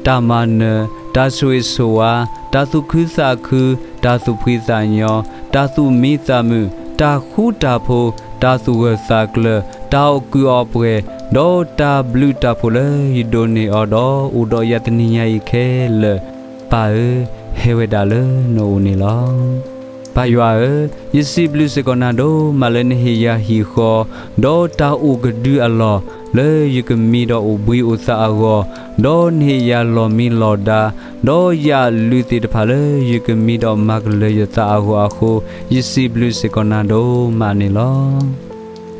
တၢ်မၤနၢၤ, တၢ်ဆိၣ်ဂ့ၤဆိၣ်ဝါ, တၢ်သူၣ်ခုသးခု, တၢ်သူၣ်ဖှံသးညီ, တၢ်သူၣ်မံသးမုာ်, တၢ်ဃူတၢ်ဖိး, တၢ်သူၣ်ဂၢၢ်သးကျၢၤ, တၢ်အီၣ်ကုးအီၣ်ပှဲၤ, ဒီးတၢ်ဘျုးတၢ်ဖှိၣ်လၢယဒိးန့ၢ်အီၤဒီးအိၣ်ဒီးယၤတနံၤညါအံၤခဲလၢာ်, ပၢ်ဧၢ, ဟဲဝဲဒၣ်လၢနအိၣ်န့ၣ်လီၤ. ပၢ်ယွၤဧၢ, ယစံးဘျုးစ့ၢ်ကီးနၤဒိၣ်မးလၢနဟ့ၣ်ယၤဟံၣ်ဃီ, ဒီးတၢ်အိၣ်ကဒုအလီၢ်, လၢယကမံဒီးအိၣ်ဘှံးအိၣ်သါအဂီၢ်, ဒီးနဟ့ၣ်ယၤလီၢ်မံလီၢ်ဒါ, ဒီးယလုၢ်သ့ၣ်တဖၣ်လၢယကမံဒီးမၤကလၢၤယသးအဂီၢ်အဃိ, ယစံးဘျုးစ့ၢ်ကီးနၤဒိၣ်မးန့ၣ်လီၤ.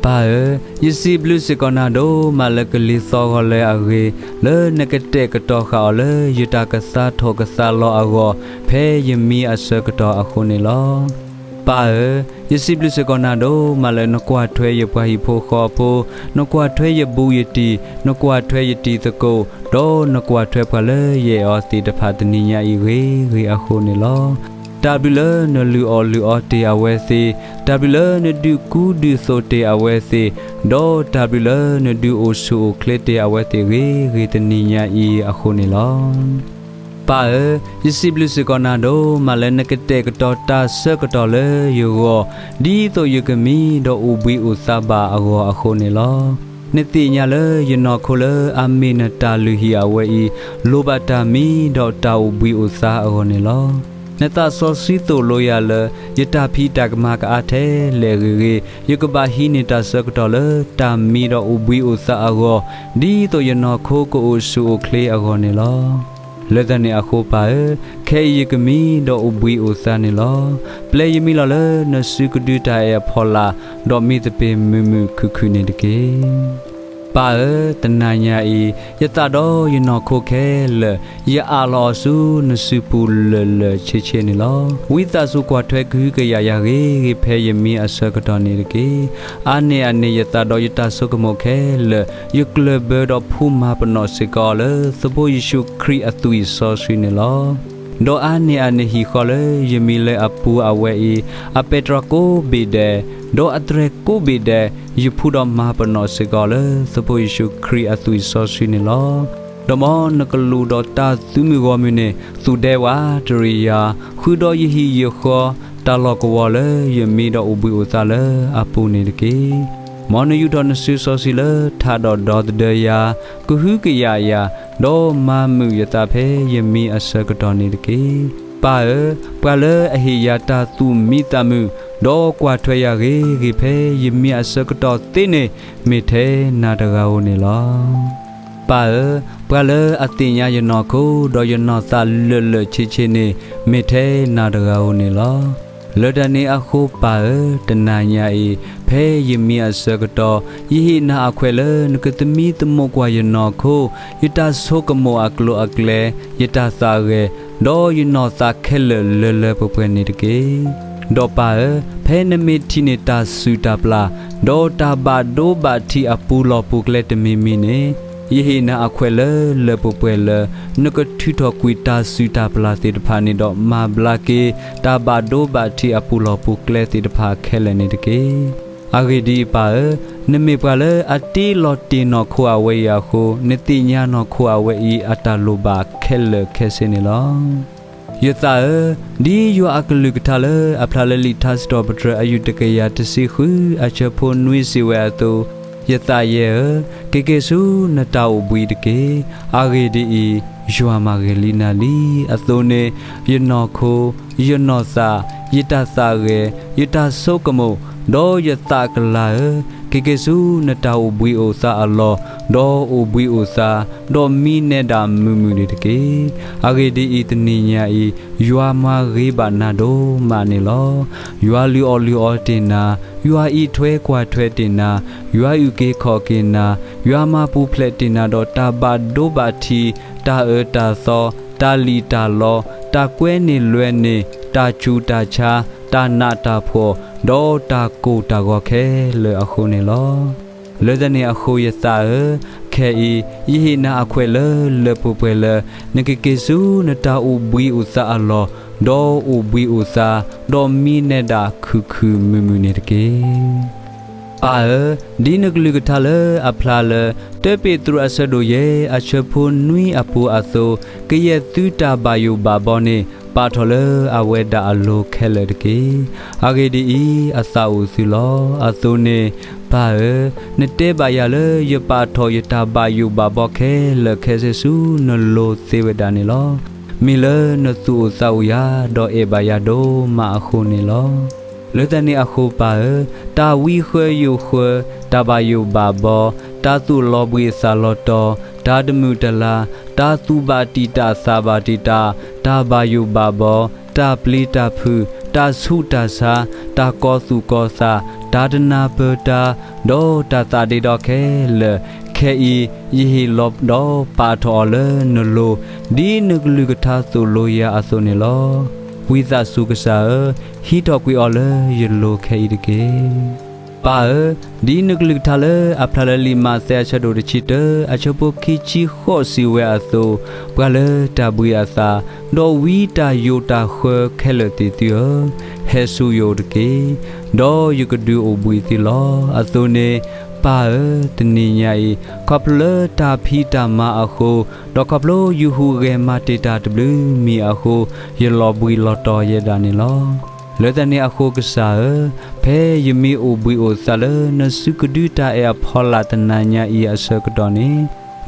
ပၢ်ဧၢ, ယစံးဘျုးစ့ၢ်ကီးနၤဒိၣ်မးလၢကလံၤသီၣ်ဂီၤလၢအဂ့ၤ, လၢနကတဲာ်ကတီၤဃာ်အီၤလၢယတၢ်ကသါထီၣ်ကသါလီၤအဂီၢ်, ဖဲယမံအဆၢကတီၢ်အဃိန့ၣ်လီၤ. ပၢ်ဧၢ, ယစံးဘျုးစ့ၢ်ကီးနၤဒိၣ်မးလၢနကွၢ်ထွဲယပှၤဟံၣ်ဖိဃီဖိ, နကွၢ်ထွဲယဘူးယတံၢ်, နကွၢ်ထွဲယတံၤသကိး, ဒီးနကွၢ်ထွဲပှၤလၢယအဲၣ်အီၤသ့ၣ်တဖၣ်တနံၤညါအံၤဂ့ၤဂ့ၤအဃိန့ၣ်လီၤ. တၢ်ဘျုးလၢနလုၢ်အီၣ်လုၢ်အီတ့ၢ်အဝဲသ့ၣ်, တၢ်ဘျုးလၢနဒုးကူဒုးသိးတ့ၢ်အဝဲသ့ၣ်, ဒီးတၢ်ဘျုးလၢနဒုးအိၣ်ဆူၣ်အိၣ်ချ့တ့ၢ်အဝဲသ့ၣ်ဂ့ၤဂ့ၤတနံၤညါအံၤအဃိန့ၣ်လီၤ. ပၢ်ဧၢ, ယစံးဘျုးစ့ၢ်ကီးနၤဒိၣ်မးလၢနကတဲာ်ကတီၤတၢ်ဆၢကတီၢ်လၢယဂီၢ်, ဒ်သိးယကမံဒီးအိၣ်ဘှံးအိၣ်သါဘၣ်အဂီၢ်အဃိန့ၣ်လီၤ. နသ့ၣ်ညါလၢယနီၢ်ခိလၢအမ့ၢ်နတၢ်လုၢ်ဟံၣ်အဝဲအံၤ, လိၣ်ဘၣ်တၢ်မံဒီးတၢ်အိၣ်ဘှံးအိၣ်သါအဂီၢ်န့ၣ်လီၤ. နသးစီဆှံသိၣ်လိယၤလၢ ယတၢ်ဖံးတၢ်ကမၤကအါထဲလဲၣ်ဂ့ၤဂ့ၤ, ယကဘၣ်ဟံးန့ၢ်တၢ်ဆၢကတီၢ်လၢတၢ်မံဒီးအိၣ်ဘှံးအိၣ်သါအဂီၢ်, ဒ်သိးယနီၢ်ခိကအိၣ်ဆူၣ်အိၣ်ချ့အဂီၢ်န့ၣ်လီၤ. လၢတၢ်န့ၣ်အဃိပၢ်ဧၢ, ခဲအံၤယကမံဒီးအိၣ်ဘှံးအိၣ်သါန့ၣ်လီၤ. ပျဲယမံလီၤလၢနစုကဒုတၢ်အဲၣ်အဖီလာ်, ဒီးမံသပ့ၤမုာ်မုာ်ခုၣ်ခုၣ်န့ၣ်တက့ၢ်. ပၢ်ဧၢ, တနၤညါအံၤ, ယသးဒီးယနီၢ်ခိခဲလၢာ်, ယအးလီၤအီၤဆူနစုပူၤလၢာ်လၢာ်ဆ့ဆ့န့ၣ်လီၤ. ဝံသးစူၤကွၢ်ထွဲကဟုကယာ်ယၤဂ့ၤဂ့ၤ ဖဲယမံအဆၢကတီၢ်န့ၣ်တက့ၢ်. အါန့ၢ်အန့ၣ်ယသးဒီးယတၢ်ဆိကမိၣ်ခဲလၢာ်, ယကျၢၢ်ဘၢဒီးဖှူမၤပနီၣ်စ့ၢ်ကီးအီၤလၢ သဘိယ့ၣ်ၡူးခရံာ်အသွံၣ်စီဆှံန့ၣ်လီၤ. ဒီးအါန့ၢ်အန့ၣ်ဟံၣ်ဃီလၢယမံလၢအပူၤအဝဲအံၤ, အပဲတြီကိးဘ့ၣ်ဒဲး, ဒီးအတြဲၤကိးဘ့ၣ်ဒဲး, ယဖှူဒီးမၤပနီၣ်စ့ၢ်ကီးအီၤလၢ သဘိယ့ၣ်ၡူးခရံာ်အသွံၣ်စီဆှံန့ၣ်လီၤ. ဒီးမ်နကလူးဒီးတၢ်သုးမုၢ်ဂီၢ်မုၢ်န့ၣ် သူၣ်ဒဲဝးတရံးယၤ, ဃုာ်ဒီးယဟံၣ်ယဃီ, တၢ်လီၢ်ကဝီၤလၢယမံဒီးအိၣ်ဘှံးအိၣ်သါလၢအပူၤန့ၣ်တက့ၢ်. မ်နယူာ်ထီၣ်နစုစီဆှံလၢထးဒီးဒီသဒၢယၤ, ကဟုကယာ်ယၤ, ဒီးမၤမုာ်ယသးဖဲယမံအဆၢကတီၢ်န့ၣ်တက့ၢ်. ပၢ်ဧၢ, ပှၤလၢအဟ့ၣ်ယၤတၢ်သူၣ်မံသးမုာ်, ဒီးကွၢ်ထွဲယၤဂ့ၤဂ့ၤဖဲယမံအဆၢကတီၢ်သ့န့ၣ်, မ့ၢ်ထဲနၤတဂၤဧိၤန့ၣ်လီၤ. ပၢ်ဧၢ, ပှၤလၢအသ့ၣ်ညါယနီၢ်ခိ ဒီးယနီၢ်သးလၢာ်လၢာ်ဆ့ဆ့န့ၣ်, မ့ၢ်ထဲနၤတဂၤဧိၤန့ၣ်လီၤ. လၢတၢ်န့ၣ်အဃိပၢ်ဧၢ, တနၤညါအံၤ, ဖဲယမံအဆၢကတီၢ်, ယဟ့ၣ်နၤအခွဲးလၢနကသမံသမိးကွၢ်ယနီၢ်ခိ, ယတၢ်ဆိကမိၣ်အကျိၤအကျဲ, ယတၢ်သးဂဲၤ, ဒီးယနီၢ်သးခဲလၢာ်လၢလၢပှဲၤပှဲၤန့ၣ်တက့ၢ်. ဒီးပၢ်ဧၢ, ဖဲနမ့ၢ်ထံၣ်န့ၢ်တၢ်စုၣ်တၢ်ပျၢ်, ဒီးတၢ်ဘၣ်ဒိဘၣ်ထံးအပူၤလီၢ်ပူၤကျဲတမံၤမံၤန့ၣ်, ယဟ့ၣ်နၤအခွဲးလၢလၢပှဲၤပှဲၤလၢ နကထုးထီၣ်ကွံာ်တၢ်စုၣ်တၢ်ပျၢ်သ့ၣ်တဖၣ်န့ၣ်ဒီးမၤဘျါက့ၤ တၢ်ဘၣ်ဒိဘၣ်ထံးအပူၤလီၢ်ပူၤကျဲသ့ၣ်တဖၣ်ခဲလၢာ်န့ၣ်တက့ၢ်. အဂ့ၢ်ဒ်အံၤပၢ်ဧၢ, နမ့ၢ်ပှၤလၢအတ့လီၤတ့ၢ်နီၢ်ခိအဝဲအံၤအဃိ, နသ့ၣ်ညါနီၢ်ခိအဝဲအံၤအတၢ်လိၣ်ဘၣ်ခဲလၢာ်ခဲဆ့န့ၣ်လီၤ. ယသးဧၢ, ဒ်ယွၤအကလုၢ်ကထါလၢအဖျါလၢလံာ်ထါစံးထီၣ်ပတြၢၤအယုၢ်တကယၤတဆံဃုအဆၢဖိနွံစံးဝဲအသိး, ယသးယဲၢ်ဧၢ, က့ၤက့ၤဆူနတၢ်အိၣ်ဘှံးတက့ၢ်. အဂ့ၢ်ဒ်အံၤ, ယွၤမၤဂ့ၤလံနၤလံ. အသိးန့ၣ်, ယနီၢ်ခိ, ယနီၢ်သး, ယတၢ်သးဂဲၤ, ယတၢ်ဆိကမိၣ်, ဒီးယသးကလၤဧၢ, က့ၤက့ၤဆူနတၢ်အိၣ်ဘှံးအိၣ်သါအလီၢ်, ဒီးအိၣ်ဘှံးအိၣ်သါ, ဒီးမံနဲဒၣ်မုာ်မုာ်န့ၣ်တက့ၢ်. အဂ့ၢ်ဒ်အံၤ, တနံၤညါအံၤ, ယွၤမၤဂ့ၤဘၣ်နၤဒိၣ်မးန့ၣ်လီၤ. ယွၤလုၢ်အီၣ်လုၢ်အီတ့ၢ်နၤ, ယွၤအံးထွဲကွၢ်ထွဲတ့ၢ်နၤ, ယွၤအုၣ်က့ၤခီၣ်က့ၤနၤ, ယွၤမၤပူၤဖျဲးတ့ၢ်နၤဒီးတၢ်ဘၣ်ဒိဘၣ်ထံး, တၢ်အၢတၢ်သီ, တၢ်လံၣ်တၢ်လီ, တၢ်ကွဲန့ၢ်လွဲန့ၢ်, တၢ်ဆူးတၢ်ဆါ, တၢ်နးတၢ်ဖှီၣ်, ဒီးတၢ်ကိၢ်တၢ်ဂီၤခဲလၢာ်အဃိန့ၣ်လီၤ. လၢတၢ်န့ၣ်အဃိယသးဧၢ, ခဲအံၤ, ယဟ့ၣ်နၤအခွဲးလၢလၢပှဲၤပှဲၤလၢ နကက့ၤဆူနတၢ်အိၣ်ဘှံးအိၣ်သါအလီၢ်, ဒီးအိၣ်ဘှံးအိၣ်သါ, ဒီးမံနဲဒၣ်ခုၣ်ခုၣ်မုာ်မုာ်န့ၣ်တက့ၢ်. ပၢ်ဧၢ, ဒ်နကလုၢ်ကထါလၢအဖျါလၢ တၢပ့းတရူးအဆၢဒိၣ်ယဲၢ်အဆၢဖိနွံအပူၤအသိး, ကယဲၢ်သုတၢ်ဘၣ်ယိၣ်ဘၣ်ဘီန့ၣ်, ပာ်ထီၣ်လၢအဝဲဒၣ်အလိၤခဲလၢာ်တက့ၢ်. အဂ့ၢ်ဒ်အံၤ, အသးအိၣ်သုလီၤ. အသိးန့ၣ်, ပၢ်ဧၢ, နတဲဘၣ်ယၤလၢယပာ်ထီၣ်ယတၢ်ဘၣ်ယိၣ်ဘၣ်ဘီခဲလၢာ်ခဲဆ့ဆူနလိၤသ့ဝဲဒၣ်န့ၣ်လီၤ. မ့ၢ်လၢနသူၣ်အိၣ်သးအိၣ်ယၤ, ဒီးအဲၣ်ဘၣ်ယၤဒိၣ်မးအဃိန့ၣ်လီၤ. လၢတၢ်န့ၣ်အဃိပၢ်ဧၢ, တၢ်ဝံဃၢယိာ်ဃၢ, တၢ်ဘၣ်ယိၣ်ဘၣ်ဘီ, တၢ်သူၣ်လီၤဘှံးသးလီၤတီၤ, တၢ်တမုာ်တလၤ, တၢ်သူၣ်ဘၣ်တံာ်တာ်သးဘၣ်တံာ်တာ်, တၢ်ဘၣ်ယိၣ်ဘၣ်ဘီ, တၢ်ပျံၤတၢ်ဖုး, တၢ်ဆူးတၢ်ဆါ, တၢ်ကီသူၣ်ကီသး, တၢ်တနၢ်ပၢၢ်တၢ်, ဒီးတၢ်သးဒ့ဒီခဲလၢာ်, ခဲအံၤ ယဟ့ၣ်လီၤဒီးပာ်ထီၣ်အီၤလၢနလိၤ, ဒ်နကလုၢ်ကထါသိၣ်လိယၤအသိးန့ၣ်လီၤ. ဝံသးစူၤကစၢ်ဧၢ, ဟံးထီၣ်ကွံာ်အီၤလၢယလိၤခဲအံၤတက့ၢ်. ပၢ်ဧၢ, ဒ်နကလုၢ်ကထါလၢအဖျါလၢလံာ်မးသဲအဆၢဒိၣ်တဆံတၢ အဆၢဖိခံဆံဃိးစံးဝဲအသိး, ပှၤလၢတၢ်ဘှံးအသး, ဒီးဝံတၢ်ယိာ်တၢ်ဃၢခဲလၢာ်သ့ၣ်သုဧၢ, ဟဲဆူယအိၣ်တက့ၢ်. ဒီးယကဒုးအိၣ်ဘှံးသုလီၤ. အသိးန့ၣ်, ပၢ်ဧၢ, တနံၤညါအံၤ, ခီဖျိလၢတၢ်ဖံးတၢ်မၤအဃိ, ဒီးခီဖျိယဟူးဂဲၤမၤတ့ၢ်တၢ်တဘျုးမံၤအဃိ, ယလီၤဘှံးလီၤတီၤယဲဒၣ်န့ၣ်လီၤ. လၢတၢ်န့ၣ်အဃိကစၢ်ဧၢ, ဖဲယမ့ၢ်အိၣ်ဘှံးအိၣ်သါလၢနစုကဒုတၢ်အဲၣ်အဖီလာ်တနၤညါအံၤအဆၢကတီၢ်န့ၣ်,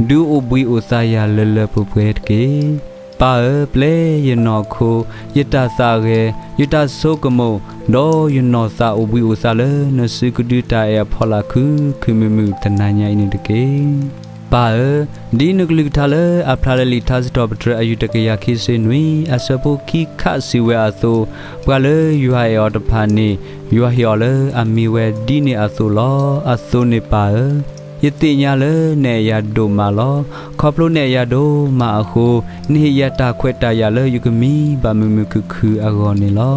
ဒုးအိၣ်ဘှံးအိၣ်သါယၤလၢလၢပှဲၤပှဲၤတက့ၢ်. ပၢ်ဧၢ, ပျဲယနီၢ်ခိ, ယတၢ်သးဂဲၤ, ယတၢ်ဆိကမိၣ်, ဒီးယနီၢ်သးအိၣ်ဘှံးအိၣ်သါလၢနစုကဒုတၢ်အဲၣ်အဖီလာ်ခုၣ်ခုၣ်မုာ်မုာ်တနၤညါအံၤန့ၣ်တက့ၢ်. ပၢ်ဧၢ, ဒ်နကလုၢ်ကထါလၢအဖျါလၢလံာ်ထါစံးထီၣ်ပတြၢၤအယုၢ်တကယၤခံဆံနွံ အဆၢဖိခံခါစံးဝဲအသိး, ပှၤလၢယွၤအဲၣ်အီၤတဖၣ်န့ၣ်, ယွၤဟ့ၣ်အီၤလၢအမံၤဝဲဒ်န့ၣ်အသိးလီၤ. အသိးန့ၣ်ပၢ်ဧၢ, ယသ့ၣ်ညါလၢနအဲၣ်ယၤဒိၣ်မးလီၤ. ခီဖျိနအဲၣ်ယၤဒိၣ်မးအဃိ, နဟ့ၣ်ယၤတၢ်ခွဲးတၢ်ယာ်လၢယကမံဘၣ်မုာ်မုာ်ခုၣ်ခုၣ်အဂီၢ်န့ၣ်လီ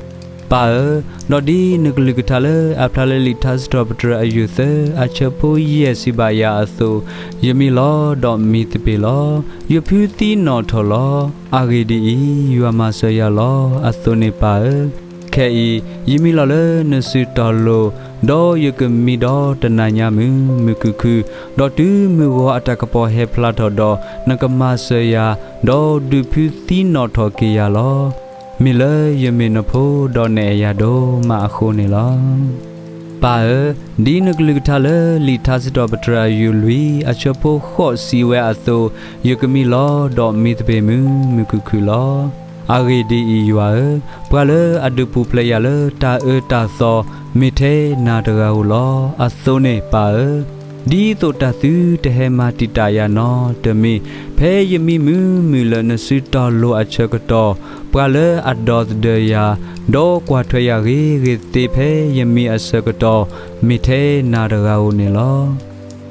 ၤ. ပၢ်ဧၢ, ဒီးဒ်နကလုၢ်ကထါလၢအဖျါလၢလံာ်ထါစံးထီၣ်ပတြၢၤအယုၢ်သၢ အဆၢဖိယဲၢ်စံးဘၣ်ယၤအသိး, ယမံလီၤဒီးမံသပ့ၤလီၤ. ယဖုသံနီၣ်ထီၣ်လီၤ. အဂ့ၢ်ဒ်အံၤ, ယွၤမၤစၢၤယၤလီၤ. အသိးန့ၣ်ပၢ်ဧၢ, ခဲအံၤ ယမံလီၤလၢနစုတီၤလိၤ, ဒီးယကမံဒီးတနၤညါမုာ်မုာ်ခုၣ်ခုၣ်, ဒီးတုၤမုၢ်ဂီၤအတၢ်ကပီၤဟဲဖျါထီၣ်ဒီး, နကမၤစၢၤယၤ, ဒီးဒုးဖုသံနီၣ်ထီၣ်က့ၤယၤလီၤ. မ့ၢ်လၢယမ့ၢ်နဖိဒီးနအဲၣ်ယၤဒိၣ်မးအဃိန့ၣ်လီၤ. ပၢ်ဧၢ, ဒ်နကလုၢ်ကထါလၢလံာ်ထါစံးထီၣ်ပတြၢၤအယုၢ်လွံၢ် အဆၢဖိဃိးစံးဝဲအသိး, ယကမံလီၤဒီးမံသပ့ၤမုာ်မုာ်ခုၣ်ခုၣ်လီၤ. အဂ့ၢ်ဒ်အံၤ, ယွၤဧၢ, ပှၤလၢအဒုးပူၤဖျဲးယၤလၢတၢ်အၢတၢ်သီ မ့ၢ်ထဲနၤတဂၤဧိၤလီၤ. အသိးန့ၣ်ပၢ်ဧၢ, ဒ်သိးတၢ်သုတဟဲမၤတံာ်တာ်ယၤနီတမံၤ, ဖဲယမံမုာ်မုာ်လၢနစုတီၤလိၤအဆၢကတီၢ်, ပှၤလၢအဒီသဒၢယၤ, ဒီးကွၢ်ထွဲယၤဂ့ၤဂ့ၤသ့ဖဲယမံအဆၢကတီၢ်, မ့ၢ်ထဲနၤတဂၤဧိၤန့ၣ်လီၤ.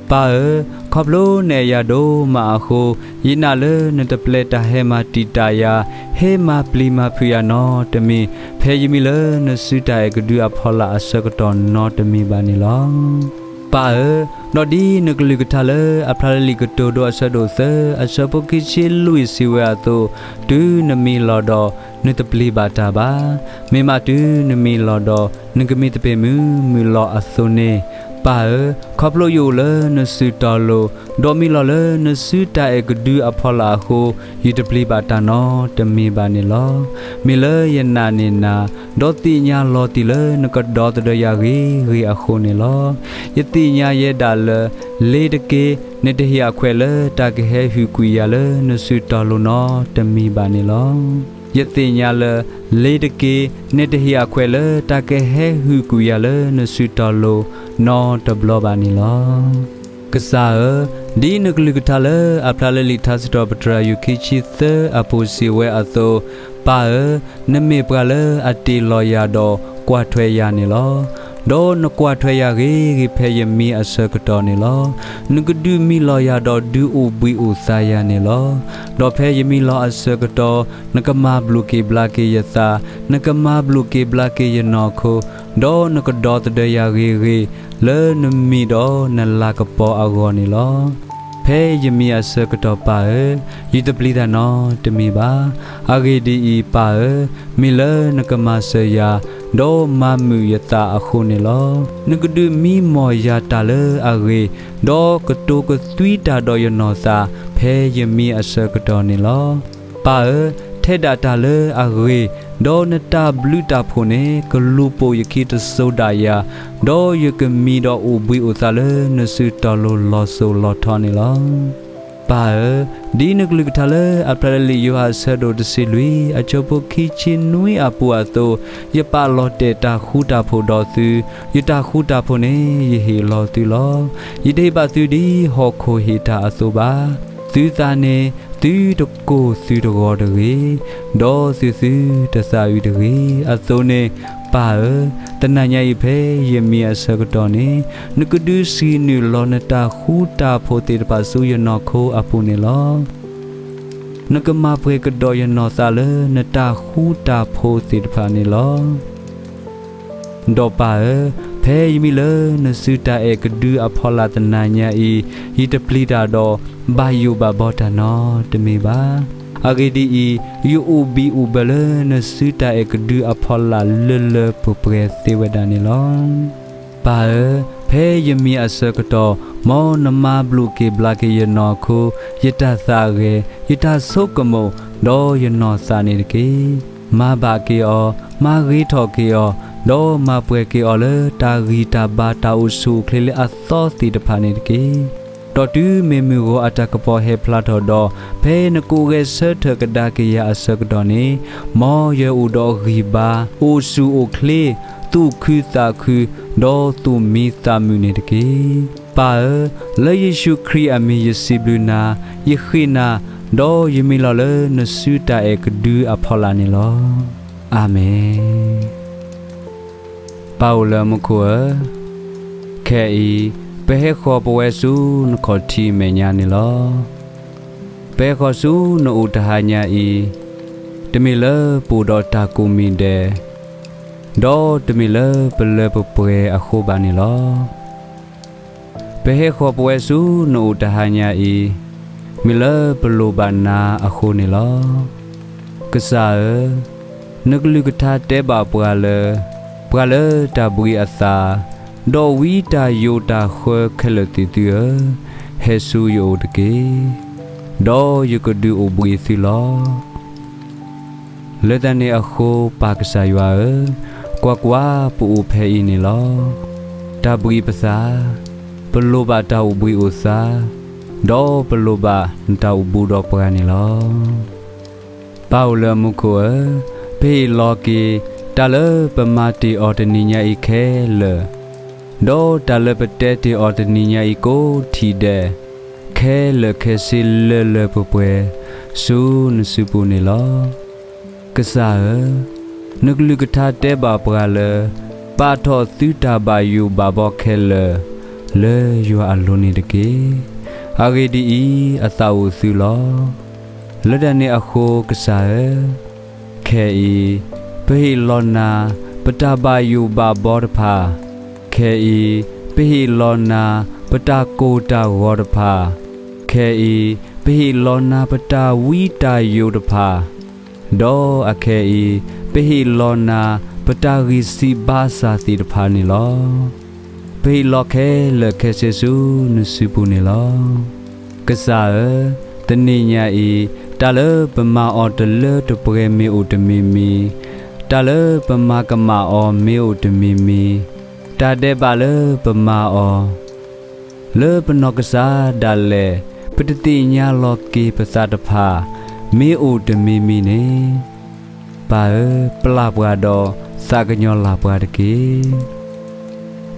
ပၢ်ဧၢ, ခီဖျိနအဲၣ်ယၤဒိၣ်မးအဃိ, ယနာ်လၢနတပျဲတၢ်ဟဲမၤတံာ်တာ်ယၤ, ဟဲမၤပျံၤမၤဖုးယၤနီတမံၤ, ဖဲယမံလၢနစုတၢ်အဲၣ်ကဒုအဖီလာ်အဆၢကတီၢ်နီတမံၤဘၣ်န့ၣ်လီၤ. ပၢ်ဧၢ, ဒီးဒ်နကလုၢ်ကထါလၢအဖျါလၢလံာ်ကတိၤဒိအဆၢဒိၣ်သၢ အဆၢဖိခံဆံလွံၢ်စံးဝဲအသိး, တုၤနမံလီၤဒီး, နတပျံၤဘၣ်တၢ်ဘၣ်. မ့ၢ်မးတုၤနမံလီၤဒီး, နကမံသပ့ၤမုာ်မုာ်လီၤအသိးန့ၣ်, ပၢ်ဧၢ, ခီဖျိယအိၣ်လၢနစုတီၤလိၤ, ဒီးမံလီၤလၢနစုတၢ်အဲၣ်ကဒုအဖီလာ်အဃိ, ယတပျံၤဘၣ်တၢ်နီတမံၤဘၣ်န့ၣ်လီၤ. မ့ၢ်လၢယနာ်န့ၢ်နၤ, ဒီးသ့ၣ်ညါလီၤတံၢ်လၢနကဒီသဒၢယၤဂ့ၤဂ့ၤအဃိန့ၣ်လီၤ. ယသ့ၣ်ညါယဲဒၣ်လၢ, လ့ၤတက့ၢ်, နတဟ့ၣ်အခွဲးလၢတၢ်ကဟဲဟုၣ်ကွံာ်ယၤလၢနစုတီၤလိၤနီတမံၤဘၣ်န့ၣ်လီၤ. ယသ့ၣ်ညါလၢ, လ့ၤတက့ၢ်, နတဟ့ၣ်အခွဲးလၢတၢ်ကဟဲဟုၣ်ကွံာ်ယၤလၢနစုတီၤလိၤနီတဘျီဘၣ်န့ၣ်လီၤ. ကစၢ်ဧၢ, ဒ်နကလုၢ်ကထါလၢအဖျါလၢလံာ်ထါစံးထီၣ်ပတြၢၤအယုၢ်ခံဆံသၢအပူၤစံးဝဲအသိး, ပၢ်ဧၢ, နမ့ၢ်ပှၤလၢအတ့ၢ်လီၤယၤဒီးကွၢ်ထွဲယၤန့ၣ်လီၤ. ဒီးနကွၢ်ထွဲယၤဂ့ၤဂ့ၤဖဲယမံအဆၢကတီၢ်န့ၣ်လီၤ. နကဒုးမံလီၤယၤဒီးဒုးအိၣ်ဘှံးအိၣ်သါယၤန့ၣ်လီၤ. ဒီးဖဲယမံလီၤအဆၢကတီၢ်, နကမၤဘျုးက့ၤဘျါက့ၤယသး, နကမၤဘျုးက့ၤဘျါက့ၤယနီၢ်ခိ, ဒီးနကဒီသဒၢယၤဂ့ၤဂ့ၤ, လၢနမံၤဒီးနလၤကပီၤအဂီၢ်န့ၣ်လီၤ. ဖဲယမံအဆၢကတီၢ်ပၢ်ဧၢ, ယတပျံၤတၢ်နီတမံၤဘၣ်. အဂ့ၢ်ဒ်အံၤ, ပၢ်ဧၢ, မ့ၢ်လၢနကမၤစၢၤယၤ, ဒီးမၤမုာ်ယသးအဃိန့ၣ်လီၤ. နကဒုးမံမီၢ်ယၤတၢ်လၢအဂ့ၤ, ဒီးကတိၤကသွံတၢ်ဒီးယနီၢ်သး, ဖဲယမံအဆၢကတီၢ်န့ၣ်လီၤ. ပၢ်ဧၢ, ဟဲဒၣ်တၢ်လၢအဂ့ၤ, ဒီးနတၢ်ဘျုးတၢ်ဖှိၣ်န့ၣ် ကလူၤပိာ်ယခံတစိၤဒၣ်ယၤ, ဒီးယကမံဒီးအိၣ်ဘှံးအိၣ်သါလၢနစုတီၤလိၤလီၤစိၤလီၤထီန့ၣ်လီၤ. ပၢ်ဧၢ, ဒ်နကလုၢ်ကထါလၢအဖျါလၢလံာ်ယိၤဟၣ်အဆၢဒိၣ်တဆံလွံၢ် အဆၢဖိခံဆံနွံအပူၤအသိး, ယပာ်လီၤတဲာ်တၢ်ဃူတၢ်ဖိးဒီးသု, ယတၢ်ဃူတၢ်ဖိးန့ၣ် ယဟ့ၣ်လီၤသုလီၤ. ယတဟ့ၣ်ဘၣ်သုဒ်ဟီၣ်ခိၣ်ဟ့ၣ်တၢ်အသိးဘၣ်. သုသးန့ၣ် သုတကိၢ်သုတဂီၤတဂ့ၤ, ဒီးသုသုတသးအုးတဂ့ၤ. အသိးန့ၣ်, ပၢ်ဧၢ, တနၤညါအံၤဖဲယမံၤအဆၢကတီၢ်န့ၣ်, နကဒုးဆှံးနုာ်လီၤနတၢ်ဃူတၢ်ဖိးသ့ၣ်တဖၣ်ဆူယနီၢ်ခိအပူၤန့ၣ်လီၤ. နကမၤပှဲၤကဒီးယနီၢ်သးလၢနတၢ်ဃူတၢ်ဖိးသ့ၣ်တဖၣ်န့ၣ်လီၤ. ဒီးပၢ်ဧၢ, ဖဲယမံလၢနစုတၢ်အဲၣ်ကဒုအဖီလာ်တနၤညါအံၤ, ယတပျံၤတၢ်ဒီးဘၣ်ယိၣ်ဘၣ်ဘီတၢ်နီတမံၤဘၣ်. အဂ့ၢ်ဒ်အံၤ, ယအိၣ်ဘံၣ်အိၣ်ဘၢလၢနစုတၢ်အဲၣ်ကဒုအဖီလာ်လၢလၢပှဲၤပှဲၤသ့ဝဲဒၣ်န့ၣ်လီၤ. ပၢ်ဧၢ, ဖဲယမံအဆၢကတီၢ်, မ်နမၤဘျုးက့ၤဘျါက့ၤယနီၢ်ခိ, ယတၢ်သးဂဲၤ, ယတၢ်ဆိကမိၣ်, ဒီးယနီၢ်သးန့ၣ်တက့ၢ်. မၤဘၣ်က့ၤအီၤ, မၤဂ့ၤထီၣ်က့ၤအီၤ, ဒီးမၤပှဲၤက့ၤအီၤလၢတၢ်ဂံၢ်တၢ်ဘါတၢ်အိၣ်ဆူၣ်အိၣ်ချ့လၢအသီသ့ၣ်တဖၣ်န့ၣ်တက့ၢ်. ဒီးတုၤမ့ၢ်မုၢ်ဂီၤအတၢ်ကပီၤဟဲဖျါထီၣ်ဒီး, ဖဲနကိးဂဲၤဆၢထၢၣ်ကဒါက့ၤယၤအဆၢကတီၢ်န့ၣ်, မ်ယအိၣ်ဒီးဂံၢ်ဘါ, အိၣ်ဆူၣ်အိၣ်ချ့, သူၣ်ခုသးခု, ဒီးသူၣ်မံသးမုာ်န့ၣ်တက့ၢ်. ပၢ်ဧၢ, လၢယ့ၣ်ၡူးခရံာ်အမံၤယစံးဘျုးနၤ, ယဃ့နၤ, ဒီးယမံလီၤလၢနစုတၢ်အဲၣ်ကဒုအဖီလာ်န့ၣ်လီၤ. အၤမ့ၣ်. ပၢ်အိၣ်လၢမူခိၣ်ဧၢ, ခဲအံၤ, ပဟဲဃီၤပဝဲဆူနခီၣ်ထံးမဲာ်ညါန့ၣ်လီၤ. ပဟဲဃီၤဆူနအိၣ်တဟါညါအံၤ, တမ့ၢ်လၢပအိၣ်ဒီးတၢ်ကိးမံၤဒဲး, ဒီးတမ့ၢ်လၢပလၢပပှဲၤအဃိဘၣ်န့ၣ်လီၤ. ပဟဲဃီၤပဝဲဆူနအိၣ်တဟါညါအံၤ, မ့ၢ်လၢပလိၣ်ဘၣ်နၤအဃိန့ၣ်လီၤ. ကစၢ်ဧၢ, နကလုၢ်ကထါတဲဘၣ်ပှၤလၢ, ပှၤလၢတၢ်ဘှံးအသး, ဒီးဝံတၢ်ယိးတၢ်ဃၢခဲလၢာ်သ့ၣ်သုဧၢ, ဟဲဆူယအိၣ်တက့ၢ်. ဒီးယကဒုးအိၣ်ဘှံးသုလီၤ. လၢတၢ်န့ၣ်အဃိ ပၢ်ကစၢ်ယွၤဧၢ, ကွၢ်ကွၢ်, ပအိၣ်ဖဲအံၤန့ၣ်လီၤ. တၢ်ဘှံးပသး, ပလိၣ်ဘၣ်တၢ်အိၣ်ဘှံးအိၣ်သါ, ဒီးပလိၣ်ဘၣ်နတၢ်အိၣ်ဘူးဒီးပှၤန့ၣ်လီၤ. ပၢ်အိၣ်လၢမူခိၣ်ဧၢ, ပဟ့ၣ်လီၤက့ၤ တၢ်လၢပမၤတ့ၢ်အီၤတနံၤညါအံၤခဲလၢာ်, ဒီးတၢ်လၢပတဲတ့ၢ်အီၤတနံၤညါအံၤကိးထံၣ်ဒဲး, ခဲလၢာ်ခဲဆ့လၢလၢပှဲၤပှဲၤ, ဆူနစုပူၤန့ၣ်လီၤ. ကစၢ်ဧၢ, နကလုၢ်ကထါတဲဘၣ်ပှၤလၢ, ပာ်ထီၣ်သုတၢ်ဘၣ်ယိၣ်ဘၣ်ဘီခဲလၢာ်, လၢယွၤအလိၤန့ၣ်တက့ၢ်. အဂ့ၢ်ဒ်အံၤ, အသးအိၣ်သုလီၤ. လၢတၢ်န့ၣ်အဃိကစၢ်ဧၢ, ခဲအံၤ, ပဟ့ၣ်လီၤနၤ ပတၢ်ဘၣ်ယိၣ်ဘၣ်ဘီတဖၣ်, ခဲအံၤ, ပဟ့ၣ်လီၤနၤ ပတၢ်ကိၢ်တၢ်ဂီၤတဖၣ်, ခဲအံၤ, ပဟ့ၣ်လီၤနၤပတၢ်ဝံတၢ်ယိးတဖၣ်, ဒီးအခဲအံၤ, ပဟ့ၣ်လီၤနၤ ပတၢ်ဂံၢ်စၢ်ဘါစၢ်သ့ၣ်တဖၣ်န့ၣ်လီၤ. ပဟ့ၣ်လီၤခဲလၢာ်ခဲဆ့ဆူနစုပူၤန့ၣ်လီၤ. ကစၢ်ဧၢ, တနံၤညါအံၤ, တၢ်လၢပမၤအီၤတလၢတပှဲၤမ့ၢ်အိၣ်တမံၤမံၤ, တၢ်လၢပမၤကမၣ်အီၤမ့ၢ်အိၣ်တမံၤမံၤ, တၢ်ဒဲးဘးလၢပမၤအီၤ လၢပနီၢ်ကစၢ်ဒၣ်လဲာ် ပတသ့ၣ်ညါလီၤက့ၤပသးတဖၣ် မ့ၢ်အိၣ်တမံၤမံၤန့ၣ်, ပၢ်ဧၢ, ပျၢ်ပှၤဒီးသးကညီၤလၢ်ပှၤတက့ၢ်.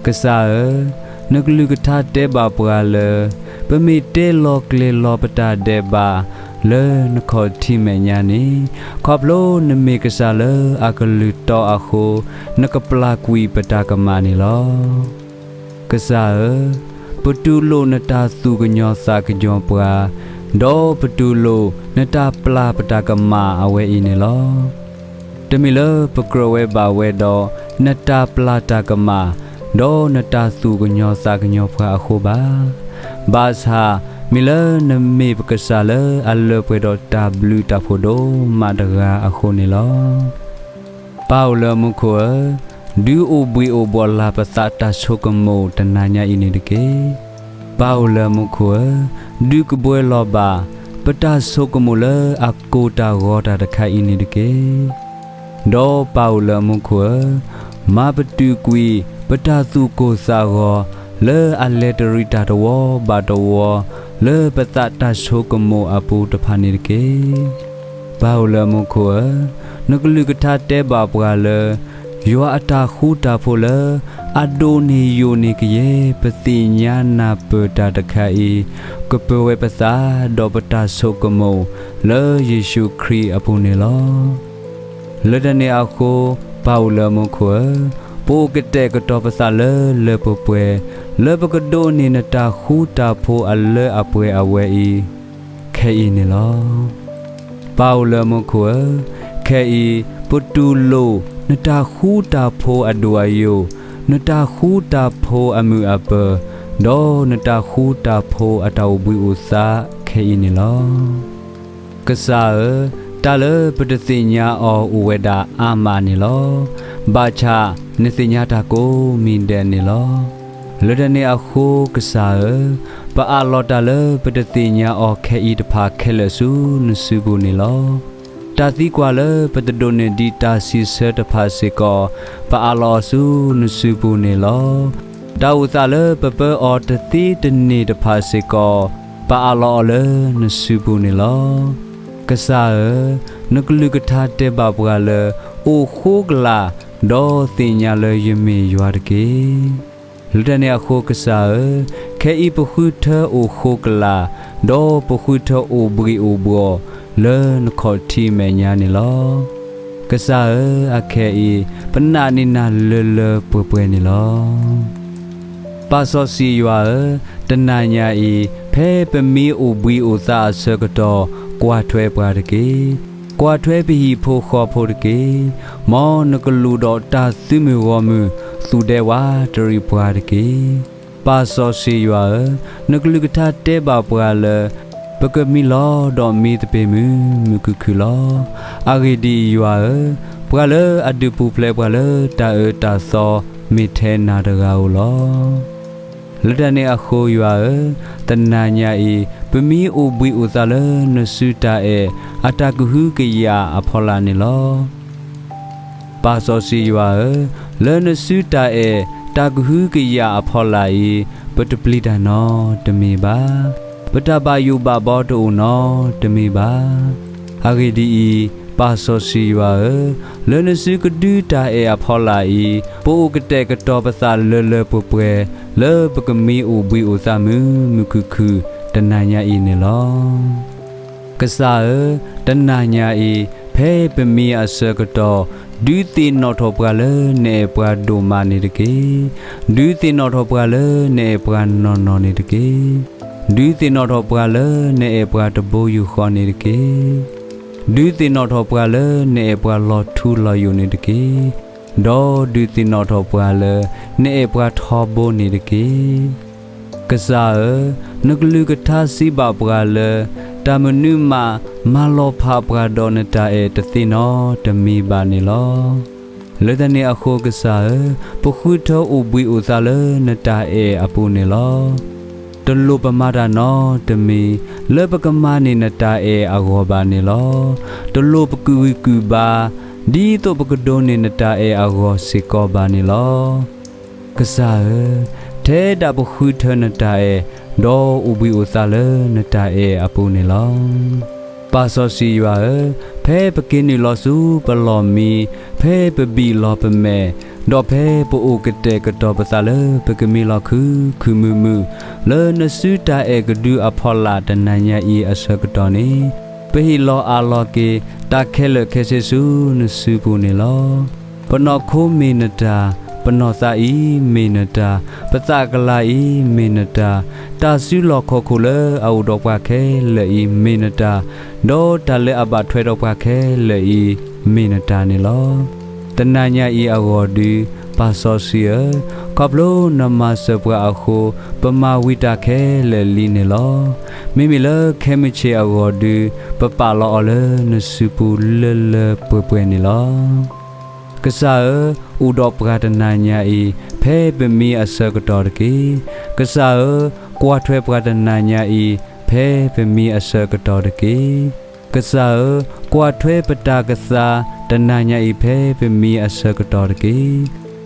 ကစၢ်ဧၢ, နကလုၢ်ကထါတဲဘၣ်ပှၤလၢ ပမ့ၢ်တဲလီၤကျဲၤလီၤပတၢ်ဒဲးဘး လၢနခီၣ်ထံးမဲာ်ညါန့ၣ်, ခီဖျိနမ့ၢ်ကစၢ်လၢအကလုၢ်တီအဃိ, နကပျၢ်ကွံာ်ပတၢ်ကမၣ်န့ၣ်လီၤ. ကစၢ်ဧၢ, ပတူၢ်လိာ်နတၢ်သူၣ်ကညီၤသးကညီၤပှၤ, ဒီးပတူၢ်လိာ်နတၢ်ပျၢ်ပတၢ်ကမၣ်အဝဲအံၤန့ၣ်လီၤ. တမ့ၢ်လၢပကြၢးဝဲဘၣ်ဝဲဒီးနတၢ်ပျၢ်တၢ်ကမၣ်, ဒီးနတၢ်သူၣ်ကညီၤသးကညီၤပှၤအဃိဘၣ်. ဘၣ်ဆၣ်, မ့ၢ်လၢနမ့ၢ်ပကစၢ်လၢအလၢပှဲၤဒီးတၢ်ဘျုးတၢ်ဖှိၣ်ဒိၣ်မးတဂၤအဃိန့ၣ်လီၤ. ပၢ်အိၣ်လၢမူခိၣ်ဧၢ, ဒုးအိၣ်ဘှံးအိၣ်ဘှီၣ်လၢ်ပသးတၢ်ဆိကမိၣ်တနၤညါအံၤန့ၣ်တက့ၢ်. ပၢ်အိၣ်လၢမူခိၣ်ဧၢ, ဒုးကဘှဲလီၤဘၣ် ပတၢ်ဆိကမိၣ်လၢအကိၢ်တၢ်ဂီၤတၢ်တခါအံၤန့ၣ်တက့ၢ်. ဒီးပၢ်အိၣ်လၢမူခိၣ်ဧၢ, မၤပတုာ်ကွံာ်ပတၢ်သူၣ်ကိၢ်သးဂီၤ လၢအလဲၤတရံးတၢ်တဝီဘၣ်တဝီ လၢပသးတၢ်ဆိကမိၣ်အပူၤတဖၣ်န့ၣ်တက့ၢ်. ပၢ်အိၣ်လၢမူခိၣ်ဧၢ, နကလုၢ်ကထါတဲဘၣ်ပှၤလၢ ယွၤအတၢ်ဃူတၢ်ဖိးလၢ အဒိၣ်န့ၢ်ယိာ်န့ၢ်ကယဲၢ် ပသ့ၣ်ညါနၢ်ပၢၢ်တၢ်တခါအံၤ ကပၢၤဝဲပသး ဒီးပတၢ်ဆိကမိၣ် လၢယ့ၣ်ၡူးခရံာ်အပူၤန့ၣ်လီၤ. လၢတၢ်န့ၣ်အဃိ, ပၢ်အိၣ်လၢမူခိၣ်ဧၢ, ပအိၣ်ကတဲာ်ကတီၤပသးလၢလၢပှဲၤပှဲၤ လၢပကဒိးန့ၢ်နတၢ်ဃူတၢ်ဖိးအလၢအပှဲၤအဝဲအံၤ ခဲအံၤန့ၣ်လီၤ. ပၢ်အိၣ်လၢမူခိၣ်ဧၢ, ခဲအံၤ ပတူၢ်လိာ်နတၢ်ဃူတၢ်ဖိးအဒိၣ်အယိာ်, နတၢ်ဃူတၢ်ဖိးအမုာ်အပၢၤ, ဒီးနတၢ်ဃူတၢ်ဖိးအတၢ်အိၣ်ဘှံးအိၣ်သါခဲအံၤန့ၣ်လီၤ. ကစၢ်ဧၢ, တၢ်လၢပတသ့ၣ်ညါအီၤအိၣ်ဝဲဒၣ်အါမးန့ၣ်လီၤ. ဘၣ်ဆၣ်နသ့ၣ်ညါတၢ်ကိးမံၤဒဲးန့ၣ်လီၤ. လၢတၢ်န့ၣ်အဃိကစၢ်ဧၢ, ပအးလီၤတၢ်လၢပတသ့ၣ်ညါအီၤခဲအံၤတဖၣ်ခဲလၢာ်ဆူနစုပူၤန့ၣ်လီၤ. တၢ်သံကွၢ်လၢပတဒိးန့ၢ်ဒံးတၢ်စံးဆၢတဖၣ်စ့ၢ်ကီး, ပအးလီၤအီၤဆူနစုပူၤန့ၣ်လီၤ. တၢ်အိၣ်သးလၢပပၢအီၤတသ့တန့ၢ်တဖၣ်စ့ၢ်ကီး, ပအးလီၤအီၤလၢနစုပူၤန့ၣ်လီၤ. ကစၢ်ဧၢ, နကလုၢ်ကထါတဲဘၣ်ပှၤလၢ အိၣ်ဃိကလာ်, ဒီးသ့ၣ်ညါလၢယမ့ၢ်ယွၤတက့ၢ်. လၢတၢ်န့ၣ်အဃိကစၢ်ဧၢ, ခဲအံၤပဃုထၢအိၣ်ဃိကလာ်, ဒီးပဃုထၢအိၣ်ဘှံးအိၣ်ဘှီၣ် လၢနခီၣ်ထံးမဲာ်ညါန့ၣ်လီၤ. ကစၢ်ဧၢ, အခဲအံၤ ပနာ်န့ၢ်နၤလၢလၢပှဲၤပှဲၤန့ၣ်လီၤ. ပၢ်စီဆှံယွၤဧၢ, တနၤညါအံၤ ဖဲပမ့ၢ်အိၣ်ဘှံးအိၣ်သါအဆၢကတီၢ်, ကွၢ်ထွဲပှၤတက့ၢ်. ကွၢ်ထွဲပဟံၣ်ဖိဃီဖိတက့ၢ်. မ်နကလူးဒီးတၢ်သုးမုၢ်ဂီၢ်မုၢ် သူၣ်ဒဲဝးတရံးပှၤတက့ၢ်. ပၢ်စီဆှံယွၤဧၢ, နကလုၢ်ကထါတဲဘၣ်ပှၤလၢ ပကမံလီၤဒီးမံသပ့ၤမုာ်မုာ်ခုၣ်ခုၣ်လီၤ. အဂ့ၢ်ဒ်အံၤ, ယွၤဧၢ, ပှၤလၢအဒုးပူၤဖျဲးပှၤလၢတၢ်အၢတၢ်သီ မ့ၢ်ထဲနၤတဂၤဧိၤလီၤ. လၢတၢ်န့ၣ်အဃိ, ယွၤဧၢ, တနၤညါအံၤ ပမ့ၢ်အိၣ်ဘှံးအိၣ်သါလၢနစုတၢ်အဲၣ်အတၢ်ကဟုကယာ်အဖီလာ်န့ၣ်လီၤ. ပၢ်စီဆှံယွၤဧၢ, လၢနစုတၢ်အဲၣ်တၢ်ကဟုကယာ်အဖီလာ်အံၤ, ပတပျံၤတၢ်နီတမံၤဘၣ်. ပတၢ်ဘၣ်ယိၣ်ဘၣ်ဘီတအိၣ်နီတမံၤဘၣ်. အဂ့ၢ်ဒ်အံၤ, ပၢ်စီဆှံယွၤဧၢ, လၢနစုကဒုတၢ်အဲၣ်အဖီလာ်အံၤ, ပအိၣ်ကတဲာ်ကတီၤပသးလၢလၢပှဲၤပှဲၤ လၢပကမ့ၢ်အိၣ်ဘှံးအိၣ်သါမုာ်မုာ်ခုၣ်ခုၣ် တနၤညါအံၤန့ၣ်လီၤ. ကစၢ်ဧၢ, တနၤညါအံၤ ဖဲပမံအဆၢကတီၢ်, ဒုးသ့ၣ်နီၣ်ထီၣ်ပှၤလၢနအဲၣ်ပှၤဒိၣ်မးန့ၣ်တက့ၢ်. ဒုးသ့ၣ်နီၣ်ထီၣ်ပှၤလၢနအဲၣ်ပှၤနီၢ်နီၢ်န့ၣ်တက့ၢ်. ဒုးသ့ၣ်နီၣ်ထီၣ်ပှၤလၢနအဲၣ်ပှၤတဘိယူၢ်ဃီန့ၣ်တက့ၢ်. ဒုးသ့ၣ်နီၣ်ထီၣ်ပှၤလၢနအဲၣ်ပှၤလီၤထူလီၤယိာ်န့ၣ်တက့ၢ်. ဒီးဒုးသ့ၣ်နီၣ်ထီၣ်ပှၤလၢနအဲၣ်ပှၤထီဘိန့ၣ်တက့ၢ်. ကစၢ်ဧၢ, နကလုၢ်ကထါစံးဘၣ်ပှၤလၢ တၢ်မနုၤမး မၤလီၤဖးပှၤဒီးနတၢ်အဲၣ်တသ့နီတမံၤဘၣ်န့ၣ်လီၤ. လၢတၢ်န့ၣ်အဃိကစၢ်ဧၢ, ပဃုထၢအိၣ်ဘှံးအိၣ်သါလၢနတၢ်အဲၣ်အပူၤန့ၣ်လီၤ. တလိၣ်ပမၤတၢ်နီတမံၤ လၢပကမၤန့ၢ်နတၢ်အဲၣ်အဂီၢ်ဘၣ်န့ၣ်လီၤ. တလိၣ်ပကူၣ်ဂံၢ်ကူၣ်ဘါ ဒ်သိးပကဒိးန့ၢ်နတၢ်အဲၣ်အဂီၢ်စ့ၢ်ကီးဘၣ်န့ၣ်လီၤ. ကစၢ်ဧၢ, ထဲဒၣ်ပဃုထၢနတၢ်အဲၣ်, ဒီးအိၣ်ဘှံးအိၣ်သါလၢနတၢ်အဲၣ်အပူၤန့ၣ်လီၤ. ပၢ်စီဆှံယွၤဧၢ, ဖဲပက့ၤနုာ်လီၤဆူပလီၢ်မံ, ဖဲပဘံၣ်လီၤပမဲာ်, ဒီးဖဲပအိၣ်ကတဲာ်ကတီၤပသးလၢပကမံလီၤခုၣ်ခုၣ်မုာ်မုာ် လၢနစုတၢ်အဲၣ်ကဒုအဖီလာ်တနၤညါအံၤအဆၢကတီၢ်န့ၣ်, ပဟ့ၣ်လီၤအးလီၤက့ၤ တၢ်ခဲလၢာ်ခဲဆ့ဆူနစုပူၤန့ၣ်လီၤ. ပနီၢ်ခိမ့ၢ်နတၢ်, ပနီၢ်သးအံၤမ့ၢ်နတၢ်, ပသးကလၤအံၤမ့ၢ်နတၢ်, တၢ်စုလီၢ်ခီၣ်ခိၣ်လၢအအိၣ်ဒီးပှၤခဲလၢာ်အံၤမ့ၢ်နတၢ်, ဒီးတၢ်လၢအဘၣ်ထွဲဒီးပှၤခဲလၢာ်အံၤမ့ၢ်နတၢ်န့ၣ်လီၤ. တနၤညါအံၤအဂီၢ်ဒုး, ပၢ်စီဆှံဧၢ, ခီဖျိနမၤစၢၤပှၤအဃိ, ပမၤဝံၤတၢ်ခဲလၢာ်လံန့ၣ်လီၤ. မ့မ့ၢ်လၢခဲမုၢ်ဆ့ၣ်အဂီၢ်ဒုး, ပပာ်လီၤအီၤလၢနစုပူၤလၢလၢပှဲၤပှဲၤန့ၣ်လီၤ. ကစၢ်ဧၢ, အိၣ်ဒီးပှၤတနၤညါအံၤ, ဖဲပမံအဆၢကတီၢ်တက့ၢ်. ကစၢ်ဧၢ, ကွၢ်ထွဲပှၤတနၤညါအံၤ, ဖ ဖဲပမံအဆၢကတီၢ်တက့ၢ်. ကစၢ်ဧၢ, ကွၢ်ထွဲပတၢ်ကသးတနၤညါအံၤ ဖဲပမံအဆၢကတီၢ်တက့ၢ်.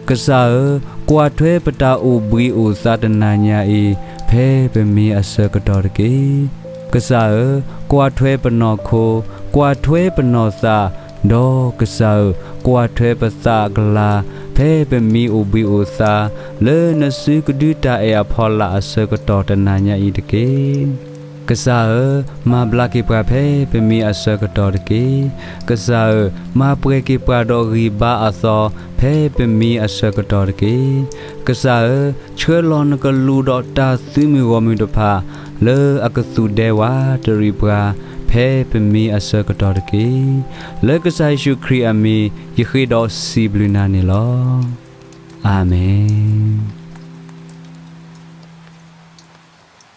ကစၢ်ဧၢ, ကွၢ်ထွဲပတၢ်အိၣ်ဘှံးအိၣ်သါတနၤညါအံၤ ဖဲပမံအဆၢကတီၢ်တက့ၢ်. ကစၢ်ဧၢ, ကွၢ်ထွဲပနီၢ်ခိ, ကွၢ်ထွဲပနီၢ်သး, ဒီးကစၢ်ဧၢ, ကွၢ်ထွဲပသးကလၤ ဖဲပမံအိၣ်ဘှံးအိၣ်သါ လၢနစုကဒုတၢ်အဲၣ်အဖီလာ်အဆၢကတီၢ်တနၤညါအံၤတက့ၢ်. ကစၢ်ဧၢ, မၤဘျါက့ၤပှၤဖဲပမံအဆၢကတီၢ်တက့ၢ်. ကစၢ်ဧၢ, မၤပှဲၤက့ၤပှၤဒီးဂံၢ်ဘါအသီ ဖဲပမံအဆၢကတီၢ်တက့ၢ်. ကစၢ်ဧၢ, ဆှၢလီၤနကလူးဒီးတၢ်သုးမုၢ်ဂီၢ်မုၢ်တဖၣ် လၢအကသူၣ်ဒဲဝးတရံးပှၤ ဖဲပမံအဆၢကတီၢ်တက့ၢ်. လၢကစၢ်ယ့ၣ်ၡူးခရံာ်အမံၤ ယဃ့ဒီးစံးဘျုးနၤန့ၣ်လီၤ. အၤမ့ၣ်.